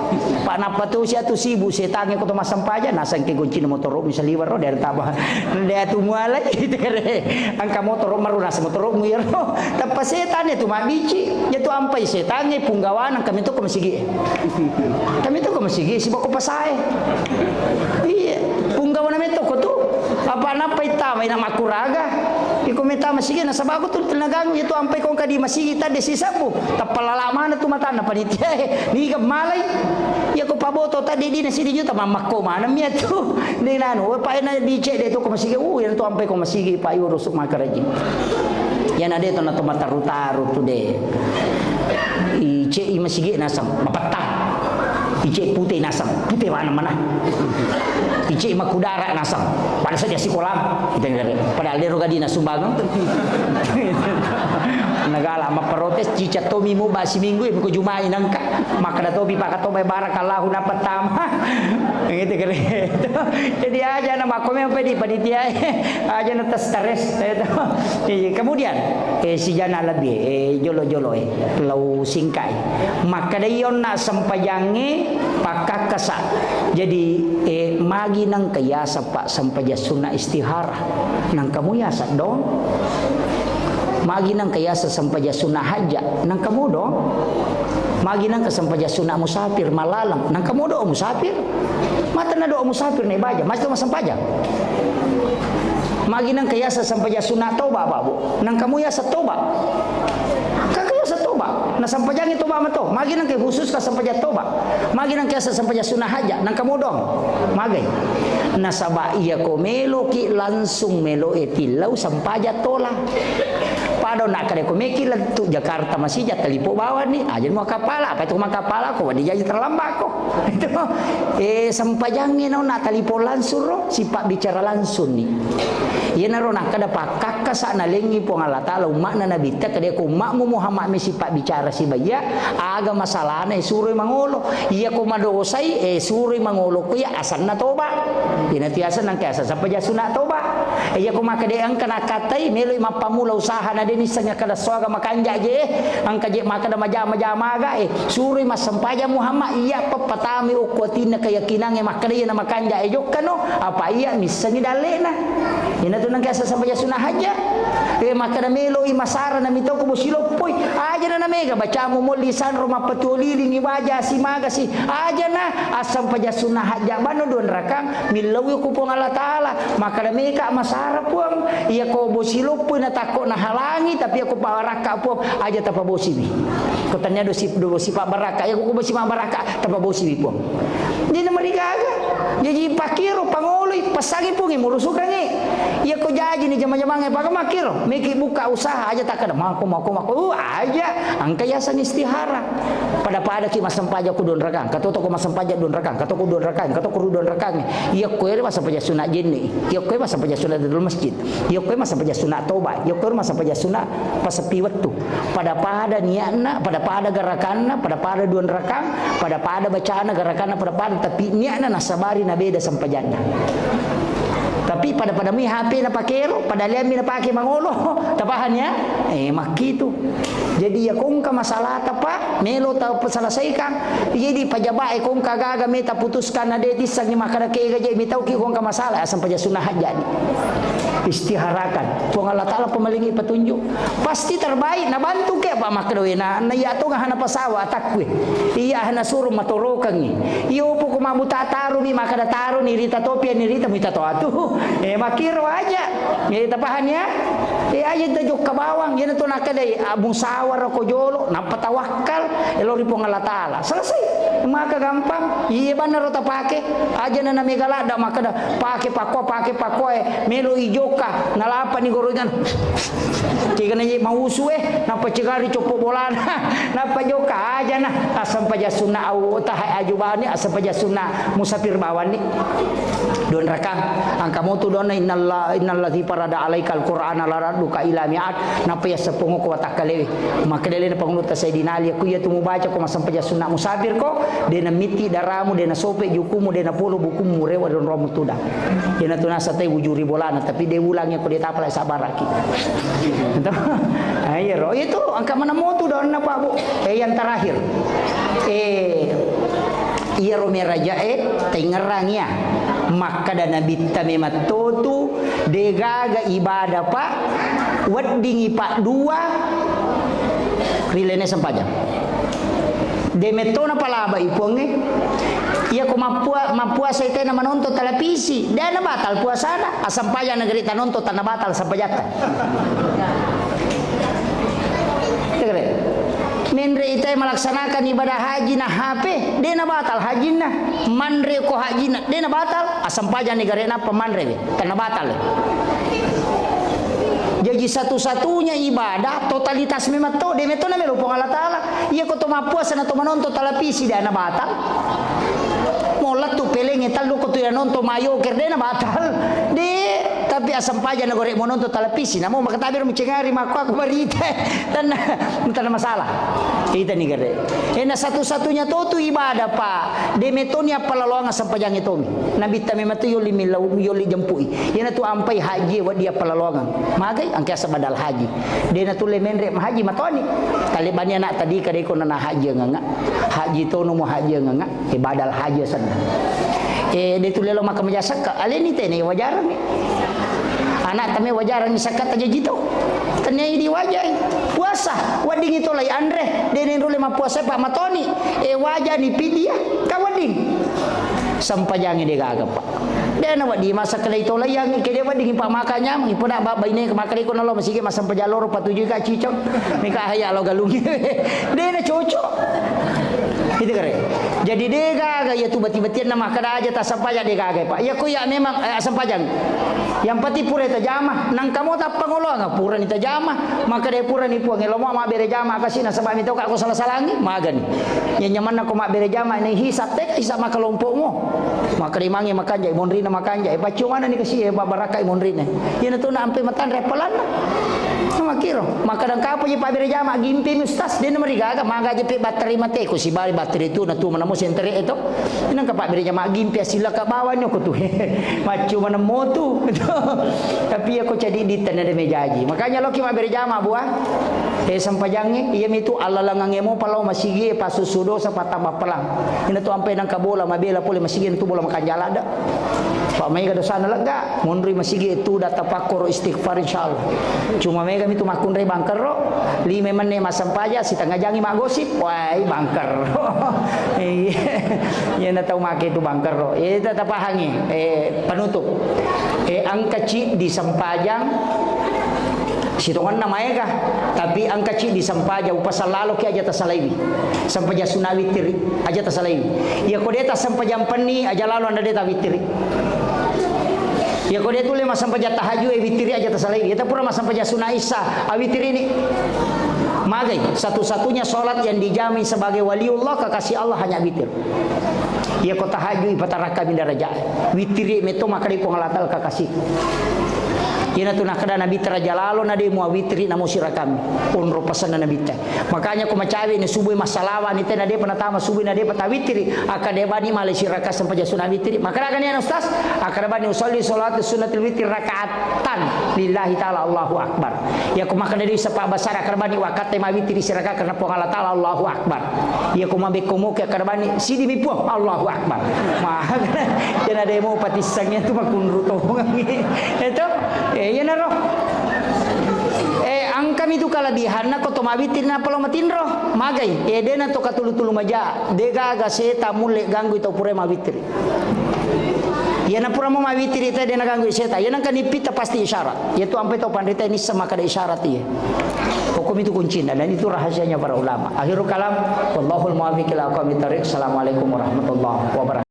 Pak, napa tu sia tu sibuk setangnge ko to massampajang, nasang ke goncina motoro misaliwaro dari taba. Nde tu mualai tere. Angka motoro maru nasa motoro mu iyaro. Tappa setane tu mabici. Ya tu ampai setangnge punggawana kami tu ko masigi. Kami tu ko masigi sibako pasae. Iya, punggawana metto ko tu. Apa nappa ittama ina makkuraga? Iko metta masigi nasaba aku tu tenagangu, iya tu ampai ko engka di masigi tadde sisebbu. Tappa lala mana tu matanna panitia e. Niga malai. Iya ko paboto tadde di nasidi juta mammakko mana mi tu. De nanu, pa ena di cek de tu ko masigi. Uh, iya tu ampai ko masigi pa iwo rusuk makaraji. Iya na de to na to mataru-taru tu de. Icek i masigi naseng mapetta. Icek pute naseng pute mana mana. Icek makudara naseng pada saja sikola. Kita ngerti. Padahal dero gadi nasumbangan. Nagala maprotes cica tomi mu basi minggu ya ko jumai nangka. Makkeda topi paka tobai barakallahu na pertama. Gitu kira. Jadi aja na makome pedi panitia. Aja na tes teres. Iya, kemudian, eh, sijana lebbi, eh, jolo-jolo, eh, lau singkai. Makkeda iyo na sempajangnge pakkakkasa. Jadi, eh, magi nangka yasa, Pak, sempajang sunna istihara. Nangka mu yasa dong. Magi nangka yasa sempajang sunna hajja. Nangka mu dong. Magi nangka sempajang sunna musafir malaleng. Nangka mu dong musafir. Mata na doa musafir na ibaja, masih masempajang. Magi nangka yasa sempajang sunna toba, Pak, Bu. Nangka mu yasa toba. Kaka yasa toba. Na sempajangi toba mato. Magi nangka khusus ka sempajang toba. Magi nangka yasa sempajang sunna hajja. Nangka mu dong. Magai. Nasaba iya ko meloki langsung melo e tillau sempajang tola. Pada nak kare ko meki lettu Jakarta masija talipo bawani. Aja mu kapala, apa itu makapala ko wadi jaji terlambat ko. Itu, eh, sempajangnge nauna talipo langsung ro, sipabbicara langsung ni. Iyanaro nakkeda pakkakkasa nalengngi Puang Allah Taala umma'na Nabitta, kedeko umma'mu Muhammad mi sipabbicara sibaia, aga masalahna, eh, suroi mangolo. Iya ko madosai, eh, suroi mangolo ko iya asanna toba. Iyana tiasa nangka asa sampaja sunna toba. Eh, iya ko makkeda engka nakkatai, meloi mappamula usaha na deni sengnga kada soaga makanja je, eh, engka je makkeda majama-jama aga, eh, suroi massempajang Muhammad, iya peppatami okko atinna keyakinangnge makkeda iya na makanja e jokkano, apa iya missengi dallena. Ina tu nangka asa sampaja sunna hajja. Eh, makkeda meloi masara na mitoko bosi loppoi. Aja na namega bacamu molli sanro mappatuo lilingi waja si magasi. Aja na assampaja sunna hajja bano dua rakang millau ku Puang Allah Taala. Makkeda meka masara Puang. Iya ko bosi loppoi na takko nahalangi, tapi iya ko parakka Puang aja tapabosiwi. Ko tania dosi, dosi pabarakka. Iya ko bosi mabarakka tapabosiwi Puang. Dena marigaga. Jaji pakiro pangoloi, passangi Puangnge murusukangngi. Iya ko jaji ni jama-jamangnge paka makiro. Meki buka usaha aja takkeda mako, mako, mako. Uh, aja. Engka yaseng istihara. Pada-pada ki massempajang ku dua rakang. Katoto ko massempajang dua rakang. Katoko dua rakang. Katoko ru dua rakang. Iya ko ere massempajang sunna jenne. Iya ko massempajang sunna dalam masjid. Iya ko massempajang sunna toba. Iya ko massempajang sunna pasepi wettu. Pada-pada niatna, pada-pada gerakanna, pada-pada dua rakang, pada-pada bacana gerakanna, pada-pada, tapi niatna nasabari na beda sempajanna. Tapi pada-pada mi H P na pakero, pada liammi na pake mangolo, tapahang ya? Eh, makkitu. Jadi ya kongka masalahta Pak, melo tau selesaikan. Jadi pejabat e kongka gaga meta putuskan na de tissangi makkeda kega je mitauki kongka masalah, asam paja sunna hajjani. Istiharakan. Puang Allah Ta'ala pemalingi petunjuk. Pasti terbaik, na bantu ke apa makkeda wena, na iya tonga hana pasawa atakku. Iya hana suruh matorokangi. Iyo poko mabuta tarumi makkeda taruni rita topi ni rita muita to atu. Eh, makiro aja. Eh, tapahani ya? Eh, aja tajokka bawang. Iyana to nakkedai, ah, musawara ko jolo, nappa tawakkal, elo ri Puang Allah Ta'ala. Selesai. Maka gampang. Iya banna ro tapake. Aja na namega ladda makkeda, pake pakko, pake pakko, eh, melo ijokka, nalapa ni gorengan. Cegana je mausu, eh, nappa cegari coppo bolana. Nappa jokka aja na. Asam paja sunna au, taha aju bani, asam paja sunna musafir bawani. Don rakang, angka motu donna innalla-, innalladzi farada alaikal qur'ana laradduka ila mi'ad, nappa yasseppungo ko watakkalewe. Makkedele na pangulutta Sayyidina Ali, ku iya tu mubaca ko massempajang sunna musafir ko, de na mitti daramu, de na sope jukumu, de na polo bukumu, rewa don romu tudang. Iyana tu nasa tai wujuri bolana, tapi de ulangi ko de tapala sabaraki. Ayo ro, itu angka mana motu donna Pak Bu. Eh, yang terakhir. Eh, Iyaro merajae taingngerang iya. Makkeda Nabitta memattotu, degaga ibadah pa weddingi paddua rilene sempajang. De mettona palabai puangnge. Iya ko mappua-, mappuasa itena manonton televisi, de na batal puasana, asempajang negeri tanonton tanna batal sempajatta. Tegere. Menre itai melaksanakan ibadah haji na H P, de na batal hajinna. Manre ko hajinna, de na batal, asempajang ni gare nappa manre we. Tanna batal. Jadi satu-satunya ibadah totalitas memang to, de metto na melo Puang Allah Ta'ala. Iya ko to mappuasa na to manonton televisi, de na batal. Molla tu pelengnge tallu ko tu ya nonton mayoker, de na batal. De, tapi asempajang na gore mononton televisi, namo makatabe ro mucengari makko aku barita. Tanna, tanna masalah. Kita ni gare. Ena satu-satunya to tu ibadah, Pak. De metoni appalaloang asempajang etomi. Nabitta memang tu yoli milau, yoli jempui. Iyana tu ampai haji wadi appalaloang. Magai angke asa badal haji. De na tulle menre mahaji matoni. Talebani anak tadi kadai ko nana haji nganga. Haji tono mo haji nganga. Eh, badal haji senna. Eh, de tulle lo maka maja sakka. Aleni tene wajarang ni. Anak tame wajarang ni sakka taja jito. Tania idi wajai. Puasa. Wedding itu lai anre. De ne rule mappuasa pa matoni. Eh, wajani pidia. Ka wedding. Sempajangi de gaga, Pak. De na wedding masa kelai tolaiangi, ke de wedding pa makanya, ipoda ba-, baine ke makkeda ko nalo masigi massempajang loro patujui ka cicok. Mika haya lo galungi. De na cocok. Itu kare. Jadi de gaga iya tu bati-batianna makkeda aja tassempajang de gaga, Pak. Iya ko iya memang, eh, sempajang. Yang penting pura tajama, nangka mo tappangoloang, pura ni tajama, makkeda pura ni Puang, elo mo mabbere jama kasi nasaba mitau ka ko salah-salangi, magani. Iya nyamanna ko mabbere jama ni hisab te, hisab makalompokmu. Makkeda mange makanja, monrina makanja, eh, paccu mana ni kasi, eh, barakkai monrina. Iyana tu na ampe matanre appalanna. Makkiro, makkeda engka apa je pabbere jama, gimpi mi ustaz, de na marigaga, maga je pe batteri mate, ko sibali batteri tu, na tu mana mo sentere itu. Nangka pabbere jama gimpi asilla ka bawang ko tu. Maccu mana mo tu. Tapi ya ko cadi ditta na de mejaji. Makanya lo ki mabbere jama buah. Eh, sempajangnge, iya mitu allalangangnge mo palo masigi, pasusu dosa, patamba pelang. Ina tu ampe nangka bola, mabela pole masigi, itu bola makanjala da. Pak, maega dosana lega, monri masigi itu data pakkoro istighfar, insyaallah. Cuma mega mitu makkunrai bangkerro, lima menne massempajang, sitengnga jangi maggosip, wai bangkerro. Iya, iya na tau make itu bangkerro. Iya, ta-, tapahangi. Eh, penutup. Eh, engka ciddi sempajang, sitongenna maega, tapi engka ciddi sempajang, upasallaloki aja tasalaiwi. Sempajang sunna witiri, aja tasalaiwi. Iya ko de tassempajang penni, aja lalo anda de tawitiri. Iya ko de tulle massempajang tahajud, eh, witiri aja tasalaiwi. Iya ta pura massempajang sunna isya, awitirini. Magai, satu-satunya sholat yang dijamin sebagai waliullah, kekasih Allah, hanya witir. Iya ko tahajju ipatarakami daraja. Witiri metto makkeda Puang Allah Ta'ala kakasi. Iyanatu nakkeda Nabitta raja lalo na de mua witiri namo sirakami. Onro pasenna Nabitta. Makanya ko macawe ni subuh massalawa ni tena depa natama subuh na depa tawitiri. Akkeda bani male siraka sempajang sunat witiri. Makkeda kan ya Ustaz? Akkeda bani usalli salatu sunnatil witri rakaatan lillahi ta'ala Allahu Akbar. Iya ko makkeda dui sapa basara akkeda bani wakkatte mawitiri siraka karena Puang Allah Ta'ala Allahu Akbar. Iya ko mabekko moke akkeda bani sidi mi Puang Allahu Akbar. Maka jana demo patissangnge tu makunru tongangi. Itu, eh, iya naro. Eh, angkami tu kalabihanna ko to mawitiri nappa lo matinro. Magai, eh, dena to katulu-tulu maja. Degaga seta mulle ganggu tau pura mawitiri. Iyana pura mo mawitiri te de naganggu seta. Iyana engka nipitta pasti isyarat. Iyatu ampai tau panrita nissa makkeda isyarat iye. Hukum itu kuncinya dan itu rahasianya para ulama. Akhirul kalam, wallahul muwaffiq ila aqwamit thariq. Assalamualaikum warahmatullahi wabarakatuh.